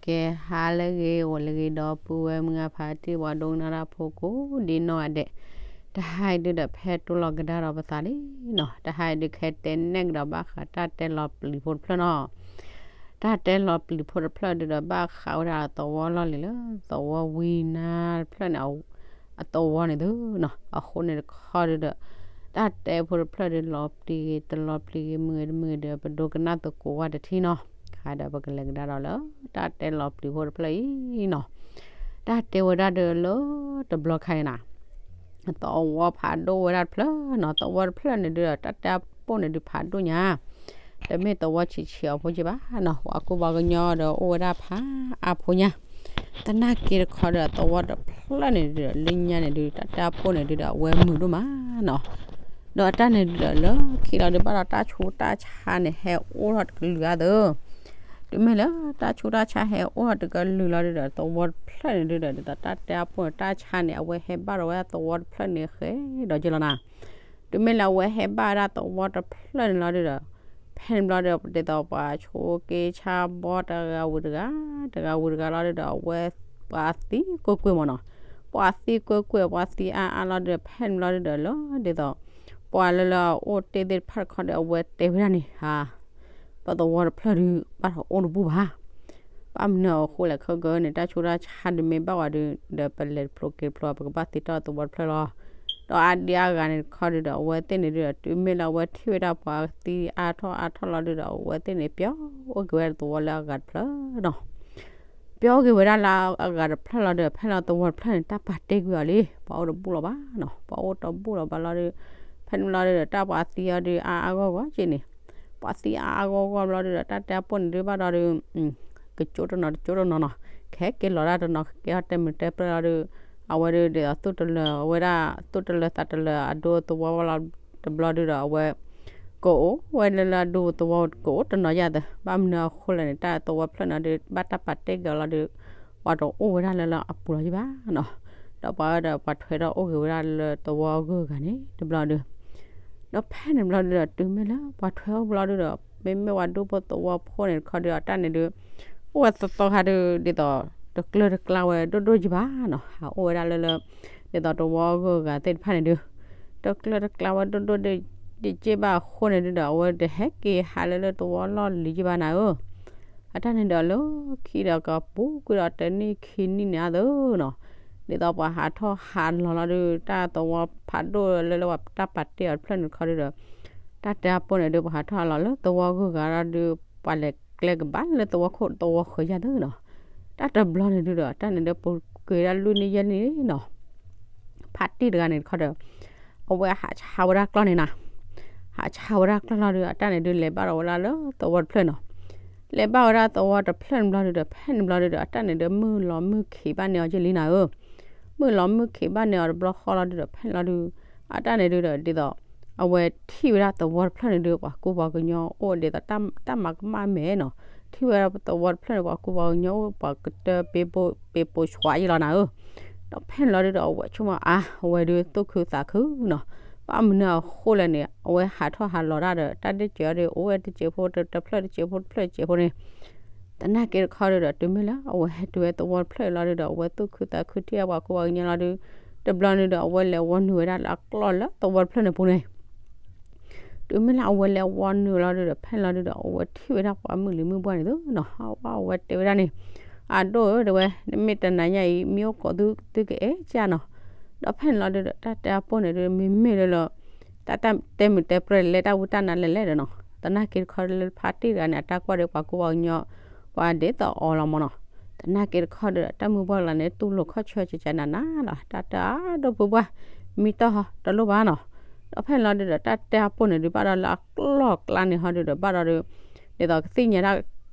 ကဲ ဟါလၢအဂ့ၤ ဂီၤလၢအဂ့ၤ ဒီပုၢ်ဝဲၢ်မုၢ်ဂၤဖါတံၢ် ပှၤဒိကနၣ်တၢ်ဖိကိးဒ်နီၢ်ဂၤဒဲး, တဟါအံၤဒုဒီး ဖဲတိၢ်လီၤကဒါဒီးပသးလံနီၤ, တဟါအံၤဒုခဲတဲနဲၣ်ကဒီးဘၣ်ဃးတၢ်တဲလီၤပျံၤဖိတဖျၢၣ်နီၤ. တၢ်တဲလီၤပျံၤဖိတဖျၢၣ်ဒုဒီး ဘၣ်ဃးဝဲဒၣ်သဝီလီၢ်လံၤလၢ သဝီဝံနါတဖျၢၣ်န့ၣ် အသဝီန့ၣ်သုနီၤ, အဃိန့ၣ်တခီဒုဒီး တၢ်တဲဖိတဖျၢၣ်ဒု လီၤပျံၤဂ့ၤ တလီၤပျံၤဂ့ၤ မုာ်ဂ့ၤတမုာ်ဂ့ၤဒီး ပဒိကနၣ်သကိးဝဲတထံၣ်နီၤ. ခါဒီးပကလဲၤကဒါဒီးလၢ တၢ်တဲလီၤပျံၤဖိတဖျၢၣ်အံၤနီၤ. တၢ်တဲဝဲဒၣ်ဒုလၢတဘျီခါအံၤနၤ သဝီဖးဒိၣ်ဝဲဒၣ်တဖျၢၣ်နီၤ, သဝီတဖျၢၣ်န့ၣ်ဒုဒီး တၢ်တဲအပိၢ်န့ၣ်ဒုဖးဒိၣ်ညါ, တမ့ၢ်သဝီဆံးဆံးအီၤဖိက့ဘၣ်နီၤ, ပှၤကူပှၤကညီဒီးအိၣ်ဝဲဒၣ်ဖးအါဖိညါ. သနာ်က့တခီဒီး သဝီတဖျၢၣ်န့ၣ်ဒုဒီး လၢညါန့ၣ်ဒု တၢ်တဲအပိၢ်န့ၣ်ဒုဒီး အဝဲမုာ်ဒိၣ်မးနီၤ. ဒီးတၢ်န့ၣ်ဒုဒီး လၢခံလီၤဒု ဘၣ်ဒီးတၢ်ဆူးတၢ်ဆါန့ၣ် ဟဲအိၣ်ထီၣ်တကလုာ်အါသု တုၤမ့ၢ်လၢတၢ်ဆူးတၢ်ဆါဟဲအိၣ်ထီၣ်တကလုာ်လီၤဒုဒီး သဝီတဖျၢၣ်န့ၣ်ဒုဒီး ဒ်သိးတၢ်တဲအပိၢ်န့ၣ် တၢ်ဆါန့ၣ် အဝဲဟဲဘၣ်ဒီးဝဲဒၣ်သဝီတဖျၢၣ်န့ၣ်ဃဲဒီးက့လီၤနၤ. တုၤမ့ၢ်လၢအဝဲဟဲဘၣ်ဝဲဒၣ်သဝီတဖျၢၣ်န့ၣ်လီၤဒုဒီး ဖဲန့ၣ်ဘျီဒီး ဒ်သိးပှၤဆူးက့ဆါဘီတဂၤဝံၤတဂၤ တဂၤဝံၤတဂၤလီၤဒုဒီး အဝဲပှၤသံကွ့ၢ်ကွ့ၢ်မးနီၤ. ပှၤသံကွ့ၢ်ကွ့ၢ် ပှၤသံအါအါလီၤဒုဒီး ဖဲန့ၣ်ဘျီဒုဒီး လၢဒ်သိး ပှၤလၢလၢအအိၣ်တ့ၢ်သ့ၣ်တဖၣ်တခီဒီး အဝဲတဲဝဲဒၣ်န့ၣ် ဟါ ပသဝီတဖျၢၣ်ဒု ဘၣ်ဒီးအိၣ်တဘူၣ်ဘၣ်. ဘၣ်မနုၤအဃိလဲၣ် ခဲကနံၣ်န့ၣ် တၢ်ဆူးတၢ်ဆါဒုမ့ၢ်ဘၣ်ဝဲဒုဒီး ပလဲၤတဖျိက့ၤတဖျိ ပကဘၣ်သံတၢ်သဝီတဖျၢၣ်လီၤ. ဒီးအါဒံအါဂၤန့ၣ်တခီဒုဒီး အဝဲသ့ၣ်န့ၣ်ဒုဒီး တုၤမ့ၢ်လၢအဝဲထံၣ်ဝဲဒၣ်ပှၤသံအါထီၣ်အါထီၣ်လီၤဒုဒီး အဝဲသ့ၣ်န့ၣ် ပျီအိၣ်က့ၤဝဲဒၣ်သဝီလၢအဂၤတဖျၢၣ်နီၤ. ပျီအိၣ်က့ၤဝဲဒၣ်လၢအဂၤတဖျၢၣ်လီၤဒုဒီး ဖဲလီၤသဝီတဖျၢၣ်န့ၣ် တၢ်ပာ်တ့ၢ်ကွံာ်အီၤလံ ပှၤအိၣ်တဘူၣ်လီၤဘၣ်နီၤ, ပှၤအိၣ်တဘူၣ်လီၤဘၣ်လီၤဒု ဖဲန့ၣ်ဘျီဒုဒီး တၢ်ပှၤသံအီၤဒု အါအါဂီၢ်ဂီၢ်က့န့ၣ်, ပှၤသံအါအါဂီၢ်ဂီၢ်ဘျီဒုဒီး တၢ်တဲအပိၢ်န့ၣ်ဒုဘၣ်ဒီးဒု ကကၠိတနီၤတကၠိတနီၤနီၤ, ကဟဲက့ၤလီၤဒၣ်တနီၤ ကကဲထီၣ်တဲမုာ်တဲပြဲၢ်လီၤဒု, အဝဲဒုဒ်သိးသူၣ်တလၢာ် အဝဲဒၣ်သူၣ်တလၢာ်သးတလၢာ်အဒိသဝီဝဲလီၤတဘျီဒုဒီး အဝဲ ကအိၣ်ဝဲလၢလၢအဒိသဝီ ကအိၣ်တနီၤယၢ်သၢ ဘၣ်မနုၤအဃိလဲၣ်န့ၣ် တၢ်သဝီတဖျၢၣ်န့ၣ်ဒု ဘၣ်တၢ်ပာ်တ့ၢ်ကွံာ်အီၤလီၤဒု ပှၤတအိၣ်ဝဲဒၣ်လၢလၢအပူၤလီၤယံၤဘၣ်နီၤ. ဒီးပှၤဝဲဒီးပှၤထွဲထီၣ်အိၣ်က့ၤဝဲဒၣ်လၢသဝီအဂုၤအဂၤန့ၣ်တဘျီဒု ဒီးဖဲန့ၣ်ဘျီဒုဒီး တုၤမ့ၢ်လၢပှၤထွဲအိၣ်ဘျီဒုဒီး မ့မ့ၢ်ပှၤဒူဖိသဝီဖိန့ၣ်တခီဒု အတၢ်န့ၣ်ဒု အိၣ်ဝဲသီသီခါဒု ဒ်သိးတကျၢၢ်တကျါဝဲဒိၣ်ဒိၣ်ယံၤဘၣ်နီၤ, ဟးအိၣ်ဝဲဒၣ်လၢလၢ ဒ်သိးသဝီအဂုၤအဂၤသ့ၣ်တဖၣ်န့ၣ်ဒု တကျၢၢ်တကျါဝဲဒိၣ်ဒိၣ်ဒ့ၣ်က့ၣ်ဘၣ်အဃိန့ၣ်ဒုဒီး အဝဲတဟဲက့ၤဟးလၢလၢသဝီလီၢ်လံၤယံၤဘၣ်နၤဧၢ အတၢ်န့ၣ်ဒီးလၢခံဒီးကပူၤကွံာ်ဒီးတနံၣ်ခံနံၣ်န့ၣ်အသိးနီၤ, ဒ်သိးပှၤဟးထီၣ်ဟးလီၤလီၤဒု တၢ်သဝီဖးဒိၣ်လၢလၢပှၤတၢ်ပာ်တ့ၢ်အီၤတဖျၢၣ်န့ၣ်တခီဒုဒီး တၢ်တဲအပိၢ်န့ၣ်ဒု ပှၤဟးထီၣ်ဟးလီၤလၢသဝီဂုၤဂၤလီၤဒု ပှၤလဲၤကျဲကဘၣ်လၢသဝီခိၣ်သဝီဃၢၤယၢ်သၢနီၤ, တၢ်တဘျီန့ၣ်ဒုဒီး တၢ်န့ၣ်ဒုပူၤကွံာ်ဒၣ်လွံၢ်နံၣ်ယဲၢ်နံၣ်နီၤ ဖးတံၢ်တဂၤန့ၣ်တခီဒီး အဝဲဟးဆါဝဲဒၣ်ကျီၢ်န့ၣ်နၤ, ဟးဆါဝဲဒၣ်ကျီၢ်လီၤဒု အတၢ်န့ၣ်ဒု လဲၤဘၣ်ဒီးဝဲဒၣ်လၢသဝီတဖျၢၣ်နီၤ, လဲၤဘၣ်ဝဲဒၣ်သဝီတဖျၢၣ်န့ၣ်ဘျီဒုဒီး ဖဲန့ၣ်ဘျီဒုဒီး အတၢ်န့ၣ်ဒု မုၢ်လီၤမုၢ်ခံးဘၣ်န့ၢ်အီၤက့လံနၤဧၢ, မုၢ်လီၤမုၢ်ခံးဘၣ်န့ၢ်အီၤတဘျီဃီလီၤဒုဒီး ဖဲန့ၣ်လီၤဒု အတၢ်န့ၣ်ဒုဒီး ဒ်သိး အဝဲထံၣ်ဝဲဒၣ်သဝီတဖျၢၣ်န့ၣ်ဒု ပှၤကူပှၤကညီအိၣ်ဒ်သိးတၢ်မၤကမၣ်မဲာ်နီၤ, ထံၣ်ဝဲဒၣ်သဝီတဖျၢၣ်န့ၣ် ပှၤကူပှၤကညီအိၣ် ပှၤကတၢၢ်ပ့ၤပိာ်ပ့ၤပိာ်ဆှးယံၤလီၤနၤဧၢ, ဒီးဖဲန့ၣ်လီၤဒုဒီး အဝဲဆိကမိၣ်အါ အဝဲဒုသူၣ်ခုသးခုနီၤ, ဘၣ်မနုၤအဃိလဲၣ်န့ၣ် အဝဲဟးထီၣ်ဟးလီၤတၢ်ဒီး တၢ်ဒ့ၣ်စဲးအီၤဒု အိၣ်ဝဲတစဲးဖိတဖျၢၣ်တစဲးဖိတဖျၢၣ်တစဲးဖိန့ၣ် သနာ်က့တခီဒုဒီး တုၤမ့ၢ်လၢအဝဲဟဲတုၤဝဲသဝီတဖျၢၣ်လီၤဒုဒီး အဝဲသူၣ်ခုသးခုထံၣ်အပှၤကူပှၤကညီလီၤဒု, တဘျီန့ၣ်ဒီး အဝဲလဲၤဝီနုာ်ဝဲဒၣ်လၢအကျီၢ်လၢသဝီတဖျၢၣ်န့ၣ်ပူၤန့ၣ် တုၤမ့ၢ်လၢအဝဲလဲၤဝီနုာ်လီၤဒုဒီး ဖဲန့ၣ်လီၤဒုဒီး အဝဲထံၣ်ဝဲဒၣ်ပှၤမုၢ်လံၤမုၢ်ဘှၢ်န့ၣ်သုနီၤ, အဝဲတဲဝဲဒၣ်န့ၣ်, အဒိၣ်ဧၢ တဲဝဲ, နမ့ၢ်တနၤညါအံၤ မ့ၢ်အိၣ်ကိးသု သုကအဲၣ်ကၢ်နီၤ, ဒီးဖဲန့ၣ်လီၤဒုဒီး တၢ်တဲအပိၢ်န့ၣ်ဒု မ့မ့ၢ်လၢလၢ တၢ်တဲမုာ်တဲပြဲၢ် လဲၤတၢ်ဝံတၢ်နါလဲၤလဲၣ်ဒီးနီၤ, သနာ်က့တခီဒုလၢဖါတံၢ်တဂၤန့ၣ် အတၢ်ကွၢ်ဒီးပှၤကူပှၤကညီ ပှၤဒ်သိးအီၤလီၤမးနီၤ, သနာ်က့တခီဒုဒီး တၢ်မုၢ်ဘှၢ်ကျါန့ၣ် တူၢ်လိာ်ခီၣ်ဆၢကကနၤနၤလီၤ, တၢ်တဲအဒိၣ်ပှ့ၤပှၢ် မံတီၢ်ဟီ တလိၣ်ဘၣ်နီၤ, ဒီးဖဲန့ၣ်လီၤဒုဒီး တၢ်တဲအပိၢ်န့ၣ်ဒု ဘၣ်ဒီးလၢအကျီၢ်ကျါန့ၣ်ဟီဒုဒီး ဘၣ်ဒီးဒု ဒ်သိးကသ့ၣ်ညါဒၣ်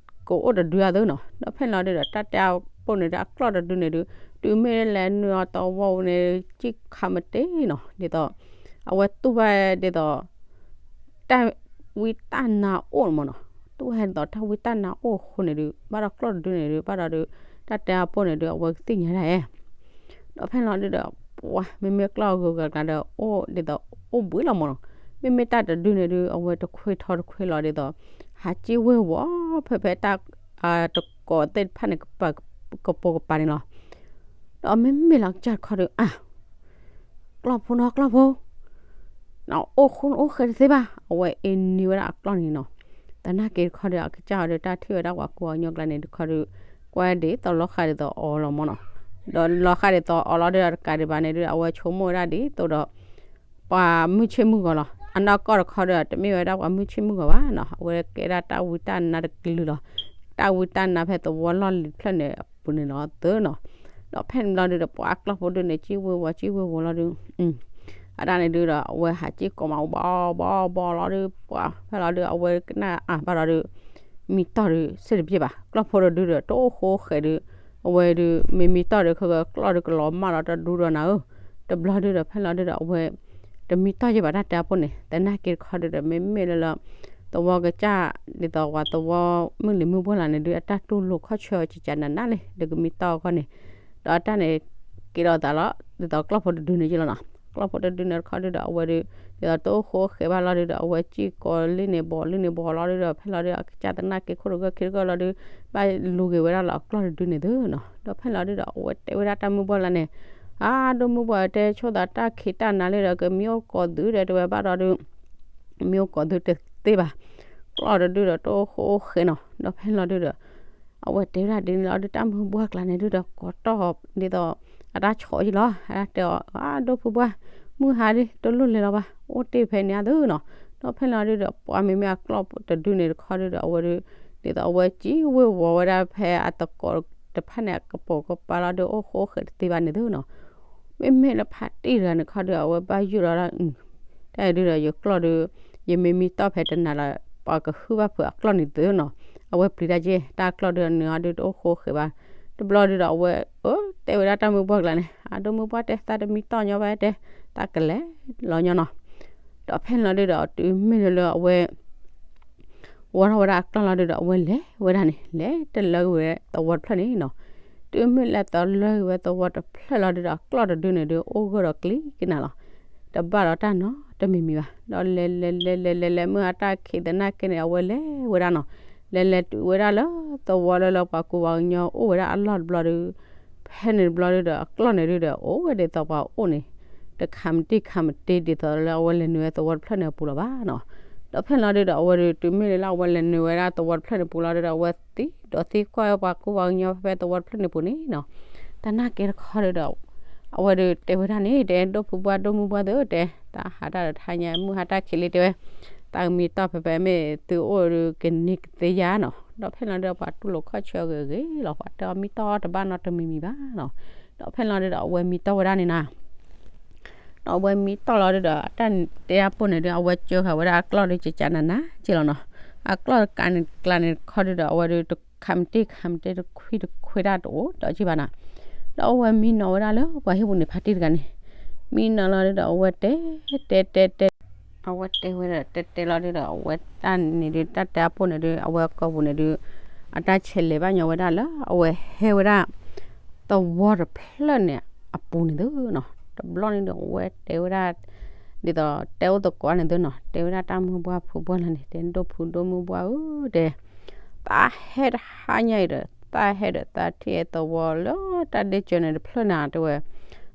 ကအိၣ်တဒုအသိးနီၤ, ဒီးဖဲန့ၣ်လီၤဒုဒီး တၢ်တဲအပိၢ်န့ၣ်ဒု အကျီၢ်တဒုန့ၣ်ဒု တုၤမ့ၢ်လၢလဲၤနုာ်အီၤသဝီန့ၣ် ကံၣ်ခါမတ့ၢ်နီၤ, ဒ်သိး အဝဲတူၢ်ဘၣ်ဒ်သိး တၢ်ဝံတၢ်နါအိၣ်မးနီၤ, တူၢ်ဘၣ်ဒ်သိးတၢ်ဝံတၢ်နါအိၣ်အဃိန့ၣ်ဒု ဘၣ်ဒီးကျီၢ်တဒုန့ၣ်ဒု ဘၣ်ဒီးဒု တၢ်တဲအပိၢ်န့ၣ်ဒု အဝဲကသ့ၣ်ညါဒၣ်ဧါ ဒီးဖဲန့ၣ်လီၤဒုဒီး ပှၤ မ့မ့ၢ်ကျီၢ်အဂုၤအဂၤကျါဒီး အိၣ်ဒ်သိး အိၣ်ဘှံးလီၤမးနီၤ, မ့မ့ၢ်တၢ်တဒုန့ၣ်ဒု အဝဲတခွ့ထီတခွ့လီၤဒ်သိး ဟးက့ၢ်ဝ့ၢ်ဝီၤ ဖဲဖဲတၢ် တ အတၢ်ကိးသ့ၣ်တဖၣ်န့ၣ် ကပၤကပိာ်ကပၤန့ၣ်လီၤ. ဒီးမ့မ့ၢ်လၢအကစၢ်တခီဒီး အါ ကျီၢ်ဖိနီၤ ကျီၢ်ဖိ နအိၣ်ဃိနအိၣ်ဃဲတသ့ဘၣ်, အဝဲအ့န့ၢ်ဝဲဒၣ်အကျီၢ်န့ၣ်နီၤ. သနာ်က့တခီဒီး အကစၢ်အီၤဒီး တၢ်ထံၣ်ဝဲဒၣ်ပှၤကူပှၤကညီကျါန့ၣ်တခီဒီး ကွၢ်ဒ်သိးလီၤဃာ်ဒ်သိးအီၤလီၤမၢ်နီၤ. ဒီးလီၤဃာ်ဒ်သိးအီၤလီၤဒီးတကးဒံးဘၣ်န့ၣ်ဒီး အဝဲဆိကမိၣ်ဝဲဒၣ်ဒ်သိးဒီး ပှၤမုၢ်ဆ့ၣ်မုၢ်ဂီၤလီၤ. အနီၢ်ကီၢ်တခီဒီး တမ့ၢ်ဝဲဒၣ်ပှၤမုၢ်ဆ့ၣ်မုၢ်ဂီၤဘၣ်နီၤ. အဝဲကဲဒၣ်တၢ်ဝံတၢ်နါတကလုာ်လီၤ. တၢ်ဝံတၢ်နါဖဲသဝီလီၢ်လံၤတဖျၢၣ်န့ၣ်အပူၤန့ၣ်လီၤသ့နီၤ. ဒီးဖဲန့ၣ်ဘျီဒုဒီး ပှၤကျီၢ်ဖိဒုန့ၣ် စံၣ်ဝ့ၤဝီၤ စံၣ်ဝ့ၤဝီၤလီၤဒု အတၢ်န့ၣ်ဒုဒီး အဝဲဟးစံၣ်ကိးမးဘီဘီဘီလီၤဒု ပှၤဖဲလီၤဒု အဝဲကနၣ်အါဘၣ်လီၤဒု မံတီၢ်ဒု စ့ၢ်တဘၣ်ဘၣ်. ကျီၢ်ဖိတဒုဒီး တအိၣ်ဃိဃဲးဒု အဝဲဒု မ့ၢ်မံတီၢ်ဒု ခဲကကျီၢ်ဒု ကလီၤမၢ်လီၤတဒူဒီးနၤဧၢ. တဘျီဒုဒီး ဖဲလီၤဒုဒီး အဝဲ တမံတီၢ်ယဲၢ်ဘၣ်တၢ်တဲအဖိန့ၣ်. သနာ်က့တခီဒုဒီး မ့မ့ၢ်လၢလၢ သဝီကစၢ် ဒ်သိးပှၤသဝီမုၢ်လံၤမုၢ်ပှၢ်လၢ်န့ၣ်ဒု အတၢ်တူၢ်လိာ်ခီၣ်ဆၢအီၤ ကကနနၢ်လံ ဒုကမံတီၢ်အဂီၢ်န့ၣ်. ဒီးအတၢ်န့ၣ် က့ၤဒီးသးလီၤ ဒ်သိးကျီၢ်ဖိတဒုန့ၣ်ယ့ၢ်လီၤနီၤ. ကျီၢ်ဖိတဒုန့ၣ်တခီဒုဒီး အဝဲဒု ဒ်သိးတအိၣ်ဃိဃဲးဘၣ်လီၤဒုဒီး အဝဲစံၣ်ကိးလံန့ၣ်ဘီး လံန့ၣ်ဘီးလီၤဒုဒီး ဖဲလီၤဒု အကစၢ်သနာ်က့ခိၣ်တဂၢၢ်ခံတဂၢၢ်လီၤဒု ဘၣ်လူၤက့ၤဝဲဒၣ်လၢအကျီၢ်တဒုန့ၣ်သ့နီၤ. ဒီးဖဲလီၤဒုဒီး အဝဲတဲဝဲဒၣ်တၢ်မုၢ်ပှၢ်လၢ်န့ၣ် အါ ဒိၣ်မုၢ်ပှၢ်တဲ ဆိသးတၢ်ခံးတၢ်နၤလံဒီး ကမံအိၣ်ကိးသုဒီး တဲဝဲဘၣ်ဒီးဒု မံအိၣ်ကိးသုတသ့ဘၣ်. ကျီၢ်တဒုဒီး တအိၣ်ဃိအိၣ်ဃဲးနီၤ. ဒီးဖဲလီၤဒုဒီး အဝဲတဲဝဲဒၣ်ဒ်န့ၣ်လီၤဒု တၢ်မုၢ်ပှၢ်ကျါန့ၣ်ဒုဒီး ကိးတီၢ်ဒ်သိး အတၢ်ဆီၣ်ယ့ၢ်လီၤ. အတၢ်တဲအီၤ အါ ဒိၣ်ဖုပှၢ် မုၢ်ဟါလံ တလိၣ်လဲၤလီၤဘၣ် အိၣ်တ့ၢ်ဖဲန့ၣ်အသ့နီၤ. ဒီးဖဲလီၤဒုဒီး ပှၤမ့မ့ၢ်အကျီၢ်တဒုန့ၣ်တခီဒုဒီး အဝဲဒု ဒ်သိးအဝဲစံၣ်ဝ့ၤဝီၤဝဲဒၣ်ဖဲအသကိးတဖၣ်န့ၣ် အကပိာ်ကပၤလီၤဒု အိၣ်ဃိအိၣ်ဃဲးတသ့ဘၣ်န့ၣ်သ့နီၤ. မ့မ့ၢ်လၢဖါတံၢ်တဂၤန့ၣ်တခီဒု အဝဲဘၣ်ယိၣ်ဒီး တၢ်အံၤဒုဒီး ယကျီၢ်ဒု ယမ့ၢ်မံတီၢ်ဖဲတနၤလီၤ ပှၤကဟုၣ်ဘၣ်ဖုးအကျီၢ်န့ၣ်သ့နီၤ. အဝဲပျံၤတၢ်က့ၢ် တၢ်ကျီၢ်ဒုအနုာ်အီၤဒုတအိၣ်ဃိဃဲးဘၣ်. တဘျီဒုဒီး အဝဲ အၢ တဲဝဲဒၣ်တၢ်မုၢ်ပှၢ်ကျါန့ၣ် အဒိၣ်မုၢ်ပှၢ်တဲ သးတမံတီၢ်ညီဘၣ်တဲ သးကလဲၤလီၤညီနီၤ. ဒီးဖဲန့ၣ်လီၤဒုဒီး တုၤမ့ၢ်လၢလၢအဝဲ ဝီထီၣ်ဝဲဒၣ်အကျီၢ်လီၤဒုဒီး အဝဲလဲၤဝဲဒၣ်န့ၣ် လဲၤတလၢက့ၤဝဲသဝီတဖျၢၣ်န့ၣ်နီၤ. တုၤမ့ၢ်လဲၤတလၢက့ၤဝဲသဝီတဖျၢၣ်လီၤဒုဒီး အကျီၢ်တဒုန့ၣ်ဒု အိၣ်ဂၢၢ်ဒီးကျံကနၤလီၤ. တဘၣ်ဒီးတၢ်နီတမံၤမံၤဘၣ်. ဒီးလဲၤလဲၤလဲၤလဲၤလဲၤလဲၤ မုၢ်ဟါတၢ်ခံးသနာ်က့န့ၣ် အဝဲလဲၤဝဲဒၣ်နီၤ. လဲၤလဲၤတုၤဝဲဒၣ်လၢသဝီလၢလၢပှၤကူပှၤကညီအိၣ်ဝဲဒၣ်အလီၢ်တဘျီဒု ဖဲန့ၣ်တဘျီဒုဒီး အကျီၢ်န့ၣ်ဒုဒီး အိၣ်ဝဲဒ်သိးပှၤအိၣ်န့ၣ် တခးမတံၢ်ခးမတ့ ဒ်သိးလၢအဝဲလဲၤနုာ်ဝဲသဝီတဖျၢၣ်န့ၣ်အပူၤလီၤဘၣ်နီၤ. ဒီးဖဲန့ၣ်လီၤဒုဒီး အဝဲဒု တုၤမ့ၢ်လၢလၢအဝဲလဲၤနုာ်ဝဲဒၣ်သဝီတဖျၢၣ်န့ၣ်ပူၤလီၤဒုဒီး အဝဲသံဒီးသံကွၢ်ဝဲပှၤကူပှၤကညီဖဲသဝီတဖျၢၣ်န့ၣ်ပူၤန့ၣ်နီၤ. သနာ်က့တခီဒုဒီး အဝဲဒုတဲဝဲဒၣ်န့ၣ် တဲဒိၣ်ဖုပှၢ်ဒိၣ်မုၢ်ပှၢ်သ့ၣ်တဲ တၢ်ဟးတၢ်ဒီးတဟါညါ မုၢ်ဟါတၢ်ခံးလံတဲဝဲ တၢ်ကမံတီၢ်ဖဲဖဲမ့ၢ်သုအိၣ်ဒုကန့ၢ်ကသ့ဧါနီၤ. ဒီးဖဲန့ၣ်လီၤဒုဒီး ပှၤတူၢ်လိာ်ခီၣ်ဆၢဂ့ၤဂ့ၤလီၤ ပှၤတဲအီၤမံတီၢ်တဘၣ်နီတမံၤမံၤဘၣ်နီၤ. ဒီးဖဲန့ၣ်လီၤဒုဒီး အဝဲမံတီၢ်ဝဲဒၣ်န့ၣ်နီၤ ဒီးအဝဲမံတီၢ်လီၤဒုဒီး အတၢ်တဲအပူၤန့ၣ်ဒု အဝဲစၢဃာ်ဝဲဒၣ်အကျီၢ်ဒု ကကနနၤက့ၢ်လီၤနီၤ. အကျီၢ်တကးန့ၣ်ကျါန့ၣ်တခီဒုဒီး အဝဲဒုတခးမတံၢ်ခးမတ့ တခွံတခွ့တၢ်တအိၣ်ဒီးက့ၢ်ဘၣ်နီၤ. ဒီးအဝဲမံနီၤဝဲဒၣ်လၢပှၤဟံၣ်ပူၤန့ၣ် ဖါတံၢ်တဂၤန့ၣ် မံနီၤလီၤဒုဒီး အဝဲတဲ တဲတဲတဲ အဝဲတဲဝဲဒၣ်တဲတဲလီၤဒုဒီး အဝဲတၢ်န့ၣ်ဒု တၢ်တဲအပူၤန့ၣ်ဒု အဝဲကိာ်ပူၤန့ၣ်ဒု အတၢ်ဆဲးလဲၤဘၣ်ညီဝဲဒၣ်လၢ အဝဲဟဲဝဲဒၣ် သဝီတဖျၢၣ်န့ၣ်အပူၤန့ၣ်သ့နီၤ. တဘျီန့ၣ်ဒီး အဝဲတဲဝဲဒၣ် ဒ်သိးတဲအိၣ်သကိးန့ၣ်သ့နီၤ တဲဝဲဒၣ်တၢ်မုၢ်ပှၢ်ဖုပှၢ်လၢ်န့ၣ် တဲဒိၣ်ဖုဒိၣ်မုၢ်ပှၢ်ဧၢ တဲ သးဟဲတဟါညါအံၤဒီး သးဟဲဒီးသးထံၣ်သဝီလၢတၢ်ဒ့ၣ်စၢၤန့ၣ်တဖျၢၣ်န့ၣ် တဲဝဲ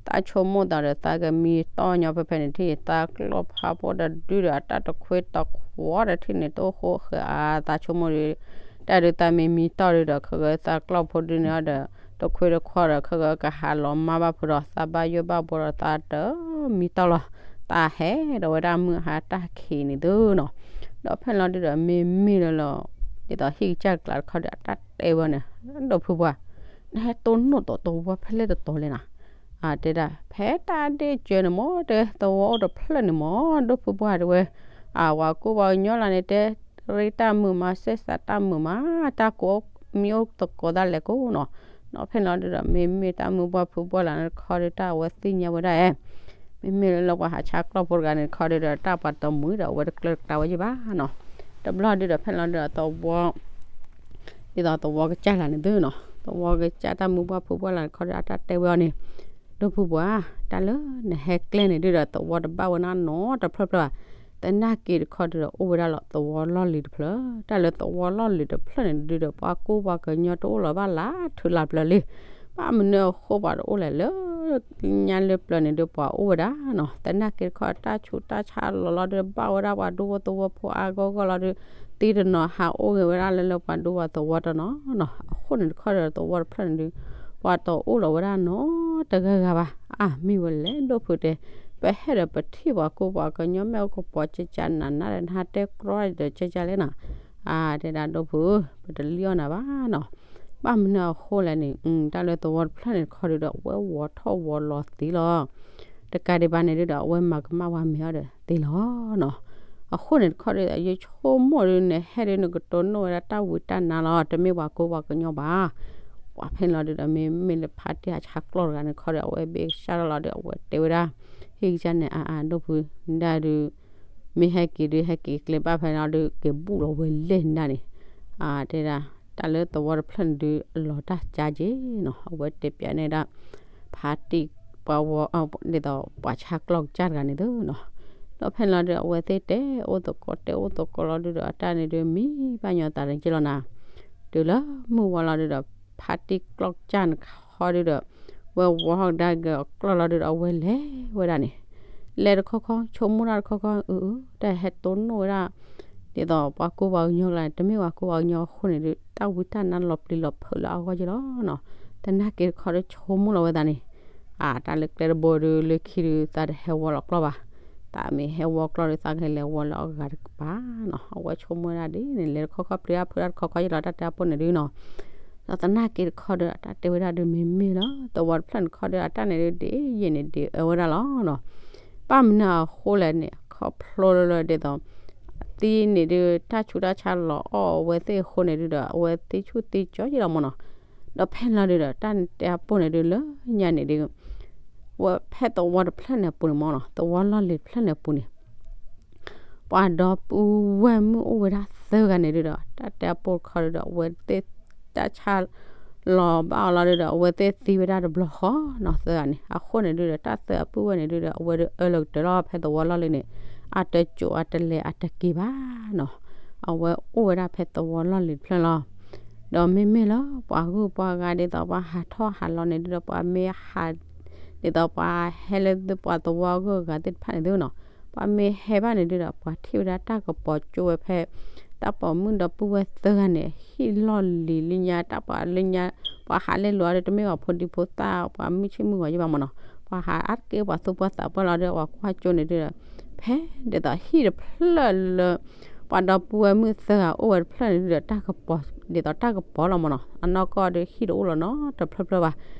သးဆိကမိၣ်သးဒီး သးကမံတီၢ်ညီဖဲဖဲန့ၣ်ထံၣ် သးကျီၢ်ဖးဖိတဒုဒီး အတၢ်တခွ့တခွ့ဒီးထံၣ်န့ၣ် တအိၣ်ဃိဃဲးအါ သးဆိကမိၣ်ဒီး တၢ်ဒုးသးမ့ၢ်မံတီၢ်ဒုဒီး ခဲကသးကျီၢ်ဖိဒုန့ၣ်ဒီး တခွ့တခွ့ဒီး ခဲကကဟးလီၤမၢ်ဘၣ်ဖုဒီး သးဘၣ်ယိၣ်ဘၣ်ဘှီဒီး သးတမံတီၢ်လီၤ သးဟဲဒီးဝဲဒၣ်မုၢ်ဟါတၢ်ခံးန့ၣ်သ့နီၤ. ဒီးဖဲန့ၣ်လီၤဒုဒီး မ့မ့ၢ်လၢလီၤ ဒ်သိးဟံၣ်ကစၢ်တကျးတခီဒီး အတၢ်တဲဝဲန့ၣ် ဒိၣ်ဖုပှၢ် နဟဲတိၢ်နီၣ်တီးသဝီဖဲလဲၣ်တတီၤလဲၣ်နီၤ. တဲဒၣ် ဖဲတၢ်ဒ့ၣ်စၢၤန့ၣ်မ့ၢ် တဲသဝီအိၣ်တဖျၢၣ်န့ၣ်မ့ၢ် ဒိၣ်ဖုပှၢ်တဲဝဲ အဝဲကိးပှၤကညီလၢန့ၣ်တဲ ရ့တၢ်မုာ်မး စဲးသးတၢ်မုာ်မး တၢ်ကိးမံအိၣ်သကိးတၢ်လဲၤကိးနီၤ. ဒီးဖဲန့ၣ်လီၤဒုဒီး မ့မ့ၢ်တၢ်မုၢ်ပှၢ်ဖုပှၢ်လၢန့ၣ်တခီဒု တၢ်အဝဲသ့ၣ်ညါဝဲဒၣ်အဲ မ့မ့ၢ်လၢလၢပှၤဟးဆါကျီၢ်ဖိတဂၤန့ၣ်တခီဒုဒီး တၢ်ပှၤတမုာ်ဒီး အဝဲတကျၢၤတကျါဝဲယံၤဘၣ်နီၤ. တဘျီဒုဒီး ဖဲန့ၣ်လီၤဒုဒီး သဝီ ဒ်သိးသဝီကစၢ်လၢန့ၣ်သ့နီၤ သဝီကစၢ်တၢ်မုၢ်ပှၢ်ဖုပှၢ်လၢန့ၣ်တခီဒု အတၢ်တဲဝဲအီၤန့ၣ် ဒိၣ်ဖုပှၢ် တၢ်လၢနဟဲကျဲန့ၣ်ဒုဒီး သဝီတဘၣ်ဝဲနီတဖျၢၣ်ဖျၢၣ်ဘၣ်. သနာ်က့တခီဒုဒီး အိၣ်ဝဲဒၣ်လီၤသဝီလီၢ်လံၤတဖျၢၣ်, တၢ်လၢသဝီလီၢ်လံၤတဖျၢၣ်န့ၣ်ဒုဒီး ပှၤကူပှၤကညီတအိၣ်လီၤဘၣ်လၢထူလၢ်ပျၢၤလံ. ဘၣ်မနုၤအဃိပှၤတအိၣ်လဲၣ်လၢ ညါလၢပျၢၤန့ၣ်ဒုး ပှၤအိၣ်ဝဲဒၣ်နီၤ. သနာ်က့တခီ တၢ်ဆူးတၢ်ဆါလီၤလီၤဒုး ဘၣ်ဝဲဒၣ်ပှၤဒူဖိသဝီဖိအါဂီၢ်ဂီၢ်လီၤဒုး, သံတနီၤဟးအိၣ်ဂ့ၤဝဲဒၣ်လၢလၢပှၤဒူပှၤသဝီတနီၤနီၤ. အဃိန့ၣ်တခီဒီး သဝီတဖျၢၣ်န့ၣ်ဒုး ပှၤတအိၣ်လီၤဝဲဒၣ်နီတဂၤဂၤဘၣ်. အါ မ့ၢ်ဝဲလဲၣ်ဒိၣ်ဖုတဲ, ပဟဲဒီးပထံၣ်ပှၤကူပှၤကညီမ့ၢ်အိၣ်ကပီၤကကနးနးဒီး နဟးတဲကြီဒီးကကလဲၣ်နီၤ. အါ တဲဒၣ်ဒိၣ်ဖု, ပတလံၣ်အီၣ်နၤဘၣ်နီၤ. ဘၣ်မနုၤအဃိလဲၣ်န့ၣ် တၢ်လၢသဝီတဖျၢၣ်န့ၣ်တခီဒုဒီး အဝဲဝီၤထီၣ်ဝီၤလီၤသ့လီၤ. တကးဒံးဘၣ်န့ၣ်ဒုဒီး အဝဲမၤကမၣ်ဝါမ့ၤအီၤဒီးသ့လီၤနီၤ. အဃိန့ၣ်တခီဒုဒီး ယဆိကမိၣ်ဒုန့ၣ် ဟဲဒုန့ၣ် ကတိၤနိၣ်ဝဲဒၣ်တၢ်ဝံတၢ်နါလီၤ, တမ့ၢ်ပှၤကူပှၤကညီဘၣ်. ပှၤဖဲန့ၣ်လီၤဒုဒီး မ့မ့ၢ်လၢဖါတံၢ်ဟးဆါကျီၢ်တဂၤန့ၣ်တခီဒီး အဝဲဘ့ၣ်ကစၢ်ထီၣ်လီၤဒီး အဝဲတဲဝဲဒၣ် ဟ့ၣ်ကစၢ်န့ၣ် အါအါဒိၣ်ဖု, ဒၣ်ဒုး မ့ၢ်ဟဲက့ၤဒုး ဟဲက့ၤကျဲဘၣ်ဖဲန့ၣ်လီၤဒုး က့ၤဘူၣ်လီၤဝဲလဲၣ်န့ၣ်ဒၣ်န့ၣ်. အါ တဲဒၣ် တၢ်လၢသဝီတဖျၢၣ်န့ၣ်ဒုး အလီၤတၢ်ကၢက့ၤနီၤ. အဝဲတဲပျးန့ၢ်ဒၣ် ဖါတံၢ်ပှၤဝီၤ ဒ်သိးပှၤဆါကျီၢ်ကစၢ်တဂၤန့ၣ်သုနီၤ. ဒီးဖဲန့ၣ်လီၤဒုး အဝဲသ့ၣ်တဲအိၣ်သကိး တဲအိၣ်သကိးလီၤဒုဒီး အတၢ်န့ၣ်ဒုး မံဘၣ်ညီသးတက့ၢ်လီၤနၤ. တုၤလၢမုၢ်ဝါလီၤဒုဒီး ဖါတံၢ်ကျီၢ်ကစၢ်န့ၣ်တခီဒုဒီး ဝဲဝီၤထီၣ်ကဒါက့ၤအကျီၢ်လီၤဒုဒီး အဝဲလဲၤဝဲဒၣ်န့ၣ်. လဲၤတခီခီ ဆိကမိၣ်တၢ်တခီခီ အၢ တၢ်ဟဲတိၢ်နီၣ်ဝဲဒၣ် ဒ်သိးပှၤကူပှၤကညီကျါန့ၣ် တမ့ၢ်ပှၤကူပှၤကညီအဃိန့ၣ်ဒုး တၢ်ဝံတၢ်နါလီၤပျံၤလီၤဖုးလၢအဂီၢ်က့ၤလီၤနီၤ. သနာ်က့တခီဒီး ဆိကမိၣ်လီၤဝဲသးန့ၣ် အါ တၢ်လၢကျဲတဘိဒုး လၢခံဒုး သးတဟဲဝီၤလီၤကျီၢ်ဘၣ်. သးမ့ၢ်ဟဲဝီၤကျီၢ်ဒုး သးကဟဲလဲၤဝီၤလၢအဂၤတကပၤနီၤ. အဝဲဆိကမိၣ်ဝဲဒၣ်ဒ်န့ၣ် လဲၤတခီခီ ပျံၤတၢ်ဖုးတၢ်တခီခီယလီၤ တၢ်တဲအပိၢ်န့ၣ်ဒုးနီၤ. ဒီးသနာ်က့တခီဒီး တၢ်တဲဝဲဒၣ်ဒုး မ့မ့ၢ်လီၤ သဝီတဖျၢၣ်န့ၣ်တခီဒီး အတၢ်န့ၣ်ဒုး ဒ်ယဲၢ်န့ၣ် ဒ်အၢဝဲဒၣ်လီၤနီၤ. ဘၣ်မနုၤအဃိလဲၣ်န့ၣ် ခီဖျိလၢလၢဒ်သိး သံန့ၣ်ဒုး တၢ်ဆူးတၢ်ဆါလီၤအီၣ်အဝဲသ့ၣ်အဃိန့ၣ်ဒုးဒီး အဝဲသ့ၣ်ဆူၣ်သံကၠီယလီၤမၢ်နီၤ. ဒီးဖဲန့ၣ်လီၤဒုဒီး တၢ်တဲအပိၢ်န့ၣ်ဒုး လၢညါန့ၣ်ဒုး ဝဲဖဲသဝီတဖျၢၣ်န့ၣ်အပူၤန့ၣ်မၢ်နီၤ သဝီလီၢ်လံၤတဖျၢၣ်န့ၣ်အပူၤန့ၣ် ပှၤဒီပုၢ်ဝဲၢ်မုၣ်အိၣ်ဝဲဒၣ်သၢဂၤန့ၣ်ဒုဒီး တၢ်တဲအပိၢ်တခီဒုဒီး အဝဲသ့ၣ်တၢ်ဆါလီၤဘၣ်အီၤလီၤဒုဒီး အဝဲသ့ၣ်သံဝဲဒၣ်တဘျီဃီနီၤ သၢဂၤန့ၣ်. အဃိန့ၣ်ဒုဒီး တၢ်သၢအပုၢ်ဝဲၢ်န့ၣ်ဒုဒီး အဝဲဒုးအၢလၢကတၢၢ်လီၤ ဖဲသဝီလီၢ်လံၤန့ၣ် အတကိၤအတလဲၤအတက့ၤဘၣ်နီၤ. အဝဲအိၣ်ဝဲဒၣ်ဖဲသဝီလီၢ်လံၤတဖျၢၣ်လီၤ. ဒီးမ့မ့ၢ်လၢပှၤဂုၤပှၤဂၤဒ်သိးပှၤဟးထီၣ်ဟးလီၤန့ၣ်ဒုဒီး ပှၤမ့ၢ်ဟး ဒ်သိးပှၤဟဲလၢသုပှၤသဝီအဂုၤအဂၤသ့ၣ်တဖၣ်န့ၣ်သုနီၤ ပှၤမ့ၢ်ဟဲဘၣ်န့ၣ်ဒုဒီး ပှၤထံၣ်ဝဲဒၣ်တၢ်ကပီၤကၠိဝဲဖဲ တၢ်ပိာ်မုၣ်ဒီပုၢ်ဝဲၢ်သၢဂၤန့ၣ် ဟံၣ်လီၢ်လံၤလၢညါ တၢ်ပှၤလၢညါ ပှၤဟးလဲလိာ်အီၤဒီး တမ့ၢ်ပှၤဖိဒံဖိသၣ် ပှၤမုၢ်ဆ့ၣ်မုၢ်ဂီၤယံၢ်ဘၣ်မၢ်နီၤ. ပှၤဟးအါတက့ၢ်ပှၤသူၣ်ပှၢ်သးပှၢ်လီၤဒီး ပှၤကွၢ်ကၠိန့ၣ်ဒုဒီး ဖဲဒ်သိးဟံၣ်တဖျၢၣ်လၢ ပှၤဒီပုၢ်ဝဲၢ်မုၣ်သၢဂၤအိၣ်ဝဲတဖျၢၣ်န့ၣ်ဒုဒီး တၢ်ကပီၤ ဒ်သိးတၢ်ကပီၤလီၤမၢ်နီၤ. အနီၢ်ကီၢ်ဒီးဟံၣ်တအိၣ်လီၤနီတဖျၢၣ်ဖျၢၣ်ဘၣ်.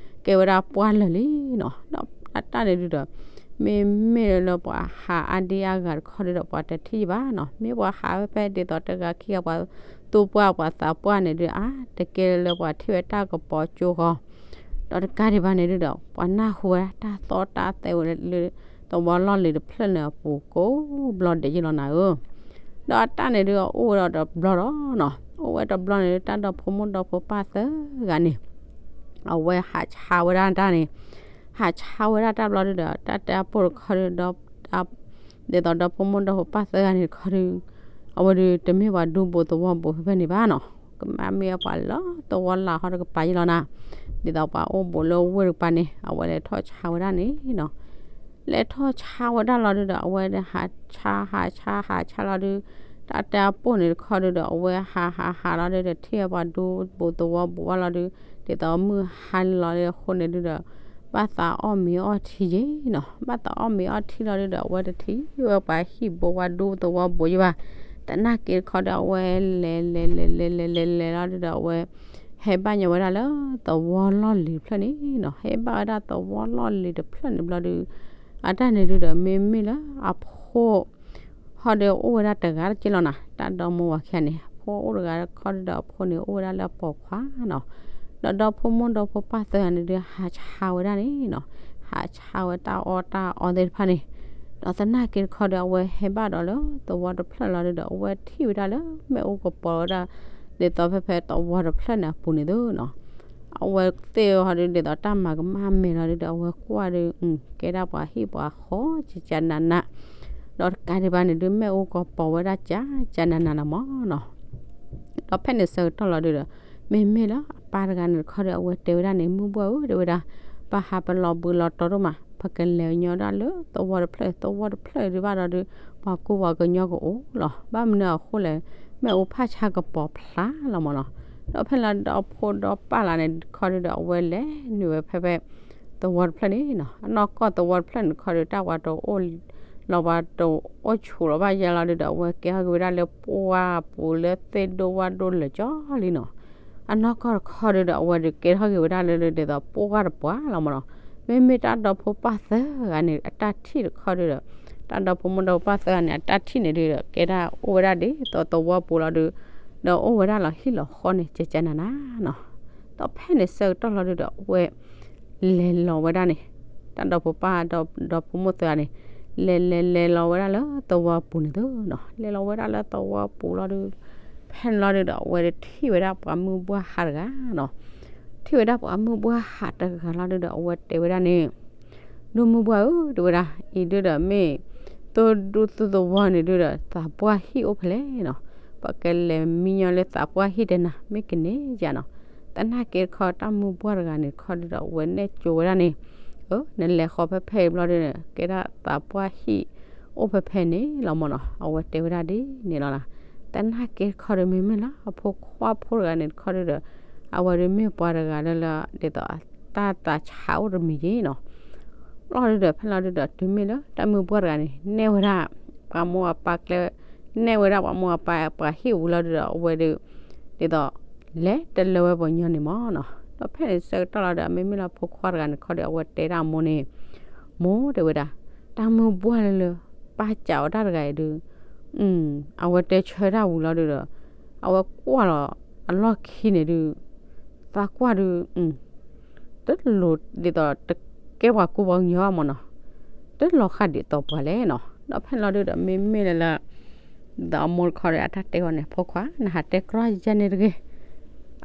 ကဲဝဲဒၣ်ပှၢ်လၢာ်လံနီၤ. ဒီးအတၢ်န့ၣ်ဒုဒီး မ့မ့ၢ်လၢပှၤဟးအါဒံအါဂၤတခီဒုဒီး ပှၤတထံၣ်ဘၣ်နီၤ. မ့ၢ်ပှၤဟးဝဲဖဲဒ်သိးတဂၤခံဂၤ ပှၤသူၣ်ပှၢ်ပှၤသးပှၢ်န့ၣ်ဒု အါတက့ၢ်လၢပှၤထံၣ်ဝဲတၢ်ကပီၤကၠိဃီ ဒီးတကးဒံးဘၣ်န့ၣ်ဒုဒီး ပှၤနၢ်ဟူဝဲဒၣ်တၢ်သီတၢ်သဲဝဲလၢ သဝီလီၢ်လံၤတဖျၢၣ်န့ၣ်အပူၤကိးဘျီဒဲးယံၢ်လီၤနၤဧၢ. ဒီးအတၢ်န့ၣ်ဒု အအိၣ်ဝဲဒီးတဘျီဒီးနီၤ, အိၣ်ဝဲတဘျီန့ၣ်ဒု တၢ်ဒီဖိမိၢ်ဒီဖိပၢ်သၢဂၤန့ၣ် အဝဲဟးဆါဝဲဒၣ်တၢ်န့ၣ်, ဟးဆါဝဲဒၣ်တၢ်ဘျီဒုဒီး တၢ်တဲအပိၢ်တခီဒုဒီး ဒ်သိးဒီဖိမိၢ်ဒီဖိပၢ်သၢဂၤန့ၣ်တခီဒု အဝဲဒုတမ့ၢ်ပှၤဒူဘူးသဝီဘူးဖဲဖဲန့ၣ်ဘၣ်နီၤ, ကမၣ်မ့ၢ်အပှၤလၢသဝီလၢ်ဟီတကပၤယံၢ်လီၤနၤ, ဒ်သိးပှၤအိၣ်ဘူးလၢဝ့ၢ်တကပၤန့ၣ် အဝဲလဲၤထီၣ်ဆါဝဲဒၣ်န့ၣ်နီၤ. လဲၤထီၣ်ဆါဝဲဒၣ်လီၤဒုဒီး အဝဲဟးဆါ ဟးဆါ ဟးဆါလီၤဒု တၢ်တဲအပိၢ်န့ၣ်တခီဒုဒီး အဝဲဟးဟးဟးလီၤဒုဒီး ထံၣ်ဝဲပှၤဒူဘူးသဝီဘူးဘၣ်လီၤဒု, ဒ်သိးမုၢ်ဟါလီၤလၢအဃိန့ၣ်ဒုဒီး ဘၣ်သးအီၣ်မ့ၤအီထံယံၤနီၤ, ဘၣ်သးအီၣ်မ့ၤအီထံလီၤဒုဒီး အဝဲတထံၣ်ဝဲပှၤဟံၣ်ဘူးပှၤဒူဘူးသဝီဘူးယံၤဘၣ်. သနာ်က့တခီဒီးအဝဲလဲၤလဲၤလဲၤလဲၤလဲၤလဲၤလီၤဒုဒီး အဝဲဟဲဘၣ်ညီဝဲဒၣ်လၢသဝီလီၢ်လံၤတဖျၢၣ်န့ၣ်နီၤ, ဟဲဘၣ်ဝဲဒၣ်သဝီလီၢ်လံၤတဖျၢၣ်န့ၣ်ဘျီဒု အတၢ်န့ၣ်ဒုဒီး မ့မ့ၢ်လၢအဖိ ဟီဒုးအိၣ်ဝဲဒၣ်တဂၤတက့ၢ်လီၤနၤ, တၢ်ဒီမါဝၤခံဂၤန့ၣ် အဖိအိၣ်တဂၤတခီဒုဒီး အဖိန့ၣ်အိၣ်ဝဲဒၣ်လၢအပိာ်ခွါနီၤ, ဒီးဒီဖိမိၢ်ဒီဖိပၢ်သၢဂၤန့ၣ်ဒုး ဟးဆါဝဲဒၣ်န့ၣ်နီၤ, ဟးဆါဝဲတၢ်အီၣ်တၢ်အီသ့ၣ်တဖၣ်န့ၣ်, ဒီးသနာ်က့တခီဒီး အဝဲဟဲဘၣ်ဒီးလၢသဝီတဖျၢၣ်လီၤဒုဒီး အဝဲထံၣ်ဝဲဒၣ်လၢမ့ၣ်အူကပီၤဝဲဒၣ် ဒ်သိးဖဲဖဲသဝီတဖျၢၣ်န့ၣ်အပူၤန့ၣ်သုနီၤ. အဝဲသ့ၣ်ဟီဒုး ဒ်သိးတၢ်မၤကမၣ်မဲာ်လီၤဒုဒီး အဝဲကွၢ်ဒုး ကဲဒၣ်ပှၤဟံၣ်ပှၤဃီ ကကနးနး ဒီးတကးဒံးဘၣ်န့ၣ်ဒုး မ့ၣ်အူကီၢ်ပိာ်ဝဲဒၣ်ကၠးကၠးနးနးလီၤမၢ်နီၤ. ဒီးဖဲန့ၣ်ဆၢကတီၢ်လီၤဒုးဒီး မ့မ့ၢ်လၢအပၢ်တဂၤန့ၣ်တခီဒီး အဝဲတဲဝဲဒၣ်န့ၣ် မုၢ်ဘှၢ်ဧၢ တဲဝဲဒၣ်, ပဟးပလီၤဘှံးလီၤတီၤဒိၣ်မး, ပကလဲၤညီဒၣ်လၢသဝီတဖျၢၣ် သဝီတဖျၢၣ်ဒုးဘၣ်ဒီးဒုး ပှၤကူပှၤကညီကအိၣ်လီၤ. ဘၣ်မနုၤအဃိလဲၣ်, မ့ၣ်အူဖးဆါကပီၤဖျါလီၤမၢ်နီၤ. ဒီးဖဲလီၤဒီးအဖိဒီးပၢ်လၢန့ၣ်တခီဒုးဒီး အဝဲလဲၤနုာ်ဝဲဖဲဖဲ သဝီတဖျၢၣ်န့ၣ်နီၤ. အနီၢ်ကီၢ်သဝီတဖျၢၣ်န့ၣ်တခီဒီး တၢ်ဝဲတအိၣ် လီၤဝဲတအိၣ်ဆူၣ်လီၤဘၣ်ယဲလီၤဒုးဒီး အဝဲကဲထီၣ်က့ၤဝဲဒၣ်လၢပှၢ်ပူၤလၢသ့ၣ်ဒိၣ်ဝၣ်ဒိၣ်လၢာ်ကၠီလံနီၤ. အနီၢ်ကီၢ်တခီဒုးဒီး အဝဲဒုးကဲထီၣ်က့ၤဝဲဒၣ်လၢ ဒ်သိးပှၢ်တပှၢ်လီၤမၢ်နီၤ. မ့မ့ၢ်တၢ်ဒီဖိပၢ်သၢဂၤန့ၣ် အတၢ်ထံၣ်တခီဒုးဒီး တၢ်ဒီဖိမိၢ်ဒီဖိပၢ်သၢဂၤန့ၣ် အတၢ်ထံၣ်န့ၣ်ဒုးဒီး ကဲဒၣ်အိၣ်ဝဲဒၣ်ဒ်သိးသဝီပူၤလီၤဒုး ဒီးအိၣ်ဝဲဒၣ်လီၤဟံၣ်လီၤဃီန့ၣ် ကၠးကၠးနးနးနီၤ. ဒီးဖဲန့ၣ်ဆၢကတီၢ်လီၤဒုးဒီး အဝဲ လဲၤလီၤဝဲဒၣ်န့ၣ် တၢ်ဒီဖိပၢ်ဒီး ဒီဖိမိၢ်သၢဂၤန့ၣ် လဲၤလဲၤလဲၤလီၤဝဲဒၣ်လၢသဝီပူၤန့ၣ်သုနီၤ. လဲၤလီၤဝဲဒၣ်လၢသဝီပူၤလီၤဒုး ဖဲန့ၣ်လီၤဒုးဒီး အဝဲဒုးထံၣ်ဝဲဒၣ်ပှၤမုၢ်ဘှၢ်ဟးတဂၤနီၤ. ထံၣ်ဝဲဒၣ်ပှၤမုၢ်ဘှၢ်ဟးတဂၤလီၤဒုးဒီး အဝဲတဲဝဲဒၣ်န့ၣ် ဒိၣ်မုၢ်ဘှၢ်ဧၢ တဲဝဲဒၣ်, အံၤဒုးဒီးမ့ၢ် သုဒူသုသဝီန့ၣ်ဒုးဒီး သးပှၢ်ဟံၣ်အိၣ်ဖဲလဲၣ်နီၤ. ပကလဲၤမံညီလၢသးပှၢ်ဟံၣ်တဲနၤ မ့ၢ်ကန့ၢ်ယၤနီၤ. သနာ်က့တခီ တၢ်မုၢ်ဘှၢ်တဂၤန့ၣ်တခီဒုးဒီး အဝဲနဲၣ်ကၠိဝဲဒၣ်န့ၣ်, အၢ နလဲၤဃီဖဲဖဲအံၤဘျီဒုးန့ၣ် ကဲဒၣ်သးပှၢ်ဟံၣ်အိၣ်ဖဲဖဲန့ၣ်လီၤမၢ်နီၤ. အဝဲတဲဝဲဒၣ်ဒ်န့ၣ်လီၤနီၤ. သနာ်က့တခီဒီး မ့မ့ၢ်လၢအဖိခွါဖိတဂၤန့ၣ်တခီဒုးဒီး အဝဲဒုးမ့ၢ်ပှၤတဂၤလၢလၢ ဒ်သိးတၢ်သးဆးအိၣ်တမံၤယ့ၣ်နီၤ. လီၤဒုးဒီး ဖဲလီၤဒုးဒီး တုၤမ့ၢ်လၢတၢ်မုၢ်ဘှၢ်တဂၤန့ၣ် နဲၣ်ဝဲဒၣ် ပှၤမိၢ်အပၢ်ကျဲ, နဲၣ်ဝဲဒၣ်ပှၤမိၢ်အပၢ်ပှၤဟံၣ်ဝံၤလီၤဒုးဒီး အဝဲဒုး ဒ်သိး လဲၤတလၢဝဲပှၤညီန့ၣ်မၢ်နီၤ. ဒီးဖဲန့ၣ်ဆၢကတီၢ်လီၤဒီး မ့မ့ၢ်လၢဖိခွါတဂၤန့ၣ်တခီဒီး အဝဲတဲဒၣ်အမိၢ်န့ၣ်, မိၢ်တဲဝဲဒၣ်, တၢ်မုၢ်ဘှၢ်လၢလၢ ပၢ်စံးအီၤတၢ်တဂၤအံၤဒုး အဝဲတဲဆၢတၢ်ဝံၤလီၤဒုးဒီး အဝဲကွၢ်လီၤအလီၢ်ခံန့ၣ်ဒုး သးကွၢ်ဒုး တလိၤဒ်သိးတကဲပှၤကူပှၤကညီဘၣ်မၢ်နီၤ. တလီၤဃာ်ဒ်သိးပှၤလဲၣ်နီၤ. ဒီးဖဲန့ၣ်လီၤဒုးဒီး မ့မ့ၢ်လၢလၢ ဒ်သိးအမိၢ်တခီဒီး အတၢ်တဲအီၤန့ၣ် ဖိခွါ နဟးတဲကြီယဲန့ၣ်တဂ့ၤ,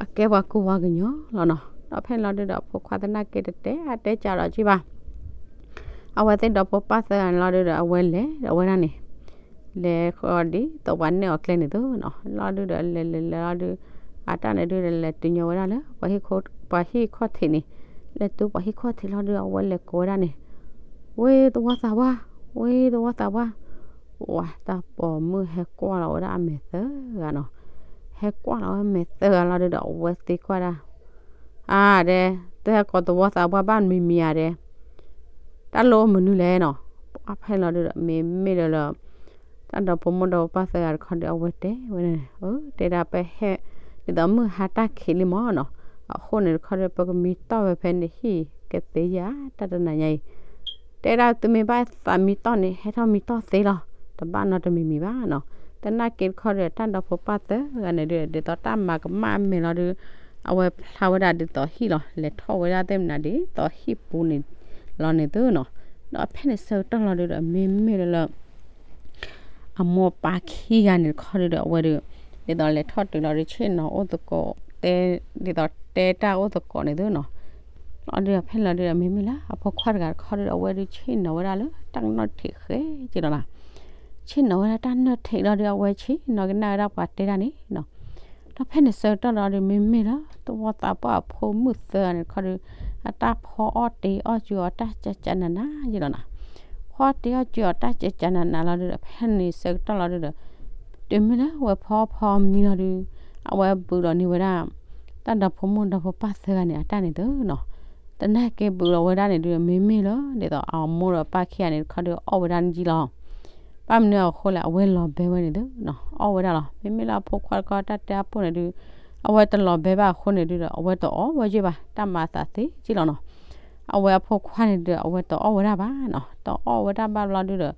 အကဲပှၤကူပှၤကညီလီၤနီၤ. ဒီးဖဲန့ၣ်လီၤဒုးဒီး အဖိခွါသနာ်က့တတဲအါတဲစှၤဒီးက့ဘၣ် အဝဲသ့ၣ်ဒီဖိပၢ်သၢဂၤန့ၣ်လီၤဒုးဒီး အဝဲလဲၤဒီးဝဲဒၣ်န့ၣ် လဲၤဃီဒ်သိးပှၤနဲၣ်အီၤကျဲန့ၣ်သုနီၤ. လီၤဒုးဒီးလဲၤလဲၤလဲၤလီၤဒုး အတၢ်န့ၣ်ဒုးဒီးလဲၤတုၤညီဝဲဒၣ်လၢ ပှၤဟံၣ်ခီၣ်ထံးန့ၣ်, လဲၤတုၤပှၤဟံၣ်ခီၣ်ထံးလီၤဒုး အဝဲလဲၤကိးဝဲဒၣ်န့ၣ်, ဝ့သဝီသးပှၢ်, ဝ့သဝီသးပှၢ်, ဝဲတၢ်ပိာ်မုၣ်ဟဲကွၢ်လီၤဝဲဒၣ်အမဲာ်သၢဂၤနီၤ. ဟဲကွၢ်လီၤဝဲမဲာ်သၢဂၤလီၤဒုးဒီး အဝဲသံကွၢ်ဒၣ် အါဒဲး, တဟဲကိးသဝီသးပှၢ်ဘၣ်မံၤမံၤဧါဒဲး, တၢ်လိၣ်အိၣ်မနုၤလဲၣ်နီၤ. ပှၤဖဲလီၤဒုးဒီး မ့မ့ၢ်လၢလၢ တၢ်ဒီဖိမိၢ်ဒီပၢ်သၢဂၤတခီဒီး အဝဲတဲဝဲန့ၣ်, တဲဒၣ်ပဟဲ ဒ်သိးမုၢ်ဟါတၢ်ခံးလံမၢ်နီၤ. အဃိန့ၣ်တခီဒီး ပကမံတီၢ်ဝဲဖဲန့ၣ်ဟံၣ်ကသ့ဧါ တၢ်တနၤညါအံၤ တဲဒၣ်သုမ့ၢ်ဘၣ်သးမံတီၢ်န့ၣ် ဟဲထီၣ်မံတီၢ်သ့လီၤ, တဘၣ်နီတမံၤမံၤဘၣ်နီၤ. သနာ်က့တခီဒီး တၢ်ဒီဖိပၢ်သၢဂၤန့ၣ်ဒုး ဒ်သိးတၢ်မၤကမၣ်အမဲာ်လီၤဒုး အဝဲဖျါဝဲဒၣ်ဒ်သိးဟံၣ်လီၤ, လဲၤထီၣ်ဝဲဒၣ်သ့ၣ်မနုၤဒ်သိးဟံၣ်ပူၤန့ၣ်လီၤန့ၣ်သုနီၤ. ဒီးဖဲန့ၣ်ဆၢကတီၢ်လီၤဒုးဒီး မ့မ့ၢ်လၢလၢ အမိၢ်ပၢ်ခံဂၤန့ၣ်တခီဒုးဒီး အဝဲဒုး ဒ်သိးလဲၤထီၣ်တုၤလီၤဒုး ဆ့ၣ်နီၤအိၣ်သကိး တဲ ဒ်သိးတဲတၢ်အိၣ်သကိးန့ၣ်သုနီၤ. လီၤဒုးဒီးဖဲလီၤဒုးဒီး မ့မ့ၢ်လၢအဖိခွါတဂၤတခီဒုးဒီး အဝဲဒုးဆ့ၣ်နီၤဝဲဒၣ်လၢတၢ်နီၣ်ထံးဃဲက့လီၤနီၤ. ဆ့ၣ်နီၤဝဲဒၣ်တၢ်နီၣ်ထံးလီၤဒုး အဝဲဆ့ၣ်နီၤကနၣ်ဝဲဒၣ်ပှၤတဲဒၣ်န့ၣ်နီၤ. ဒီးဖဲန့ၣ်ဆၢကတီၢ်လီၤဒုး မ့မ့ၢ်လၢသဝီသးပှၢ်အဖိမုၣ်သၢဂၤန့ၣ်တခီဒုး အတၢ်ဖီအီၣ်တ့အီၣ်စူၤအီၤတၢ်ကၠးကၠးနးနးယ့လီၤနီၤ. ဖီအီၣ်တ့အီၣ်စူၤအီၤတၢ်ကၠးကၠးနးနးလီၤဒုးဒီး ဖဲန့ၣ်ဆၢကတီၢ်လီၤဒုးဒီး တုၤမ့ၢ်လၢအဝဲဖီအီၣ်ဖီအီၣ်မံလီၤဒုး အဝဲဘုးလီၤန့ၢ်ဝဲဒၣ် တၢ်ဒီဖိမိၢ်ဒီဖိပၢ်သၢဂၤန့ၣ် အတၢ်န့ၣ်သုနီၤ. သနာ်က့ဘုးလီၤဝဲဒၣ်န့ၣ်ဒုး မ့မ့ၢ်လၢ ဒ်သိးအမိၢ်ဒီးပၢ်ခံဂၤန့ၣ်တခီဒုး အီၣ်ဝဲဒၣ်န့ၣ်ယ့လီၤ. ဘၣ်မနုၤအဃိလဲၣ် အဝဲလီၤဘဲဝဲန့ၣ်သုနီၤ အီၣ်ဝဲဒၣ်လီၤ. မ့မ့ၢ်လၢအဖိခွါတခီတၢ်တဲအပူၤန့ၣ်ဒုး အဝဲတလီၤဘဲဘၣ်အဃိန့ၣ်ဒုးဒီး အဝဲတအီၣ်ဝဲယ့ၢ်ဘၣ် တၢ်မၤအသးသ့က့လီၤနီၤ. အဝဲအဖိခွါန့ၣ်ဒုး အဝဲတအီၣ်ဝဲဒၣ်ဘၣ်နီၤ တအီၣ်ဝဲဒၣ်ဘၣ်ဘျီဒုးဒီး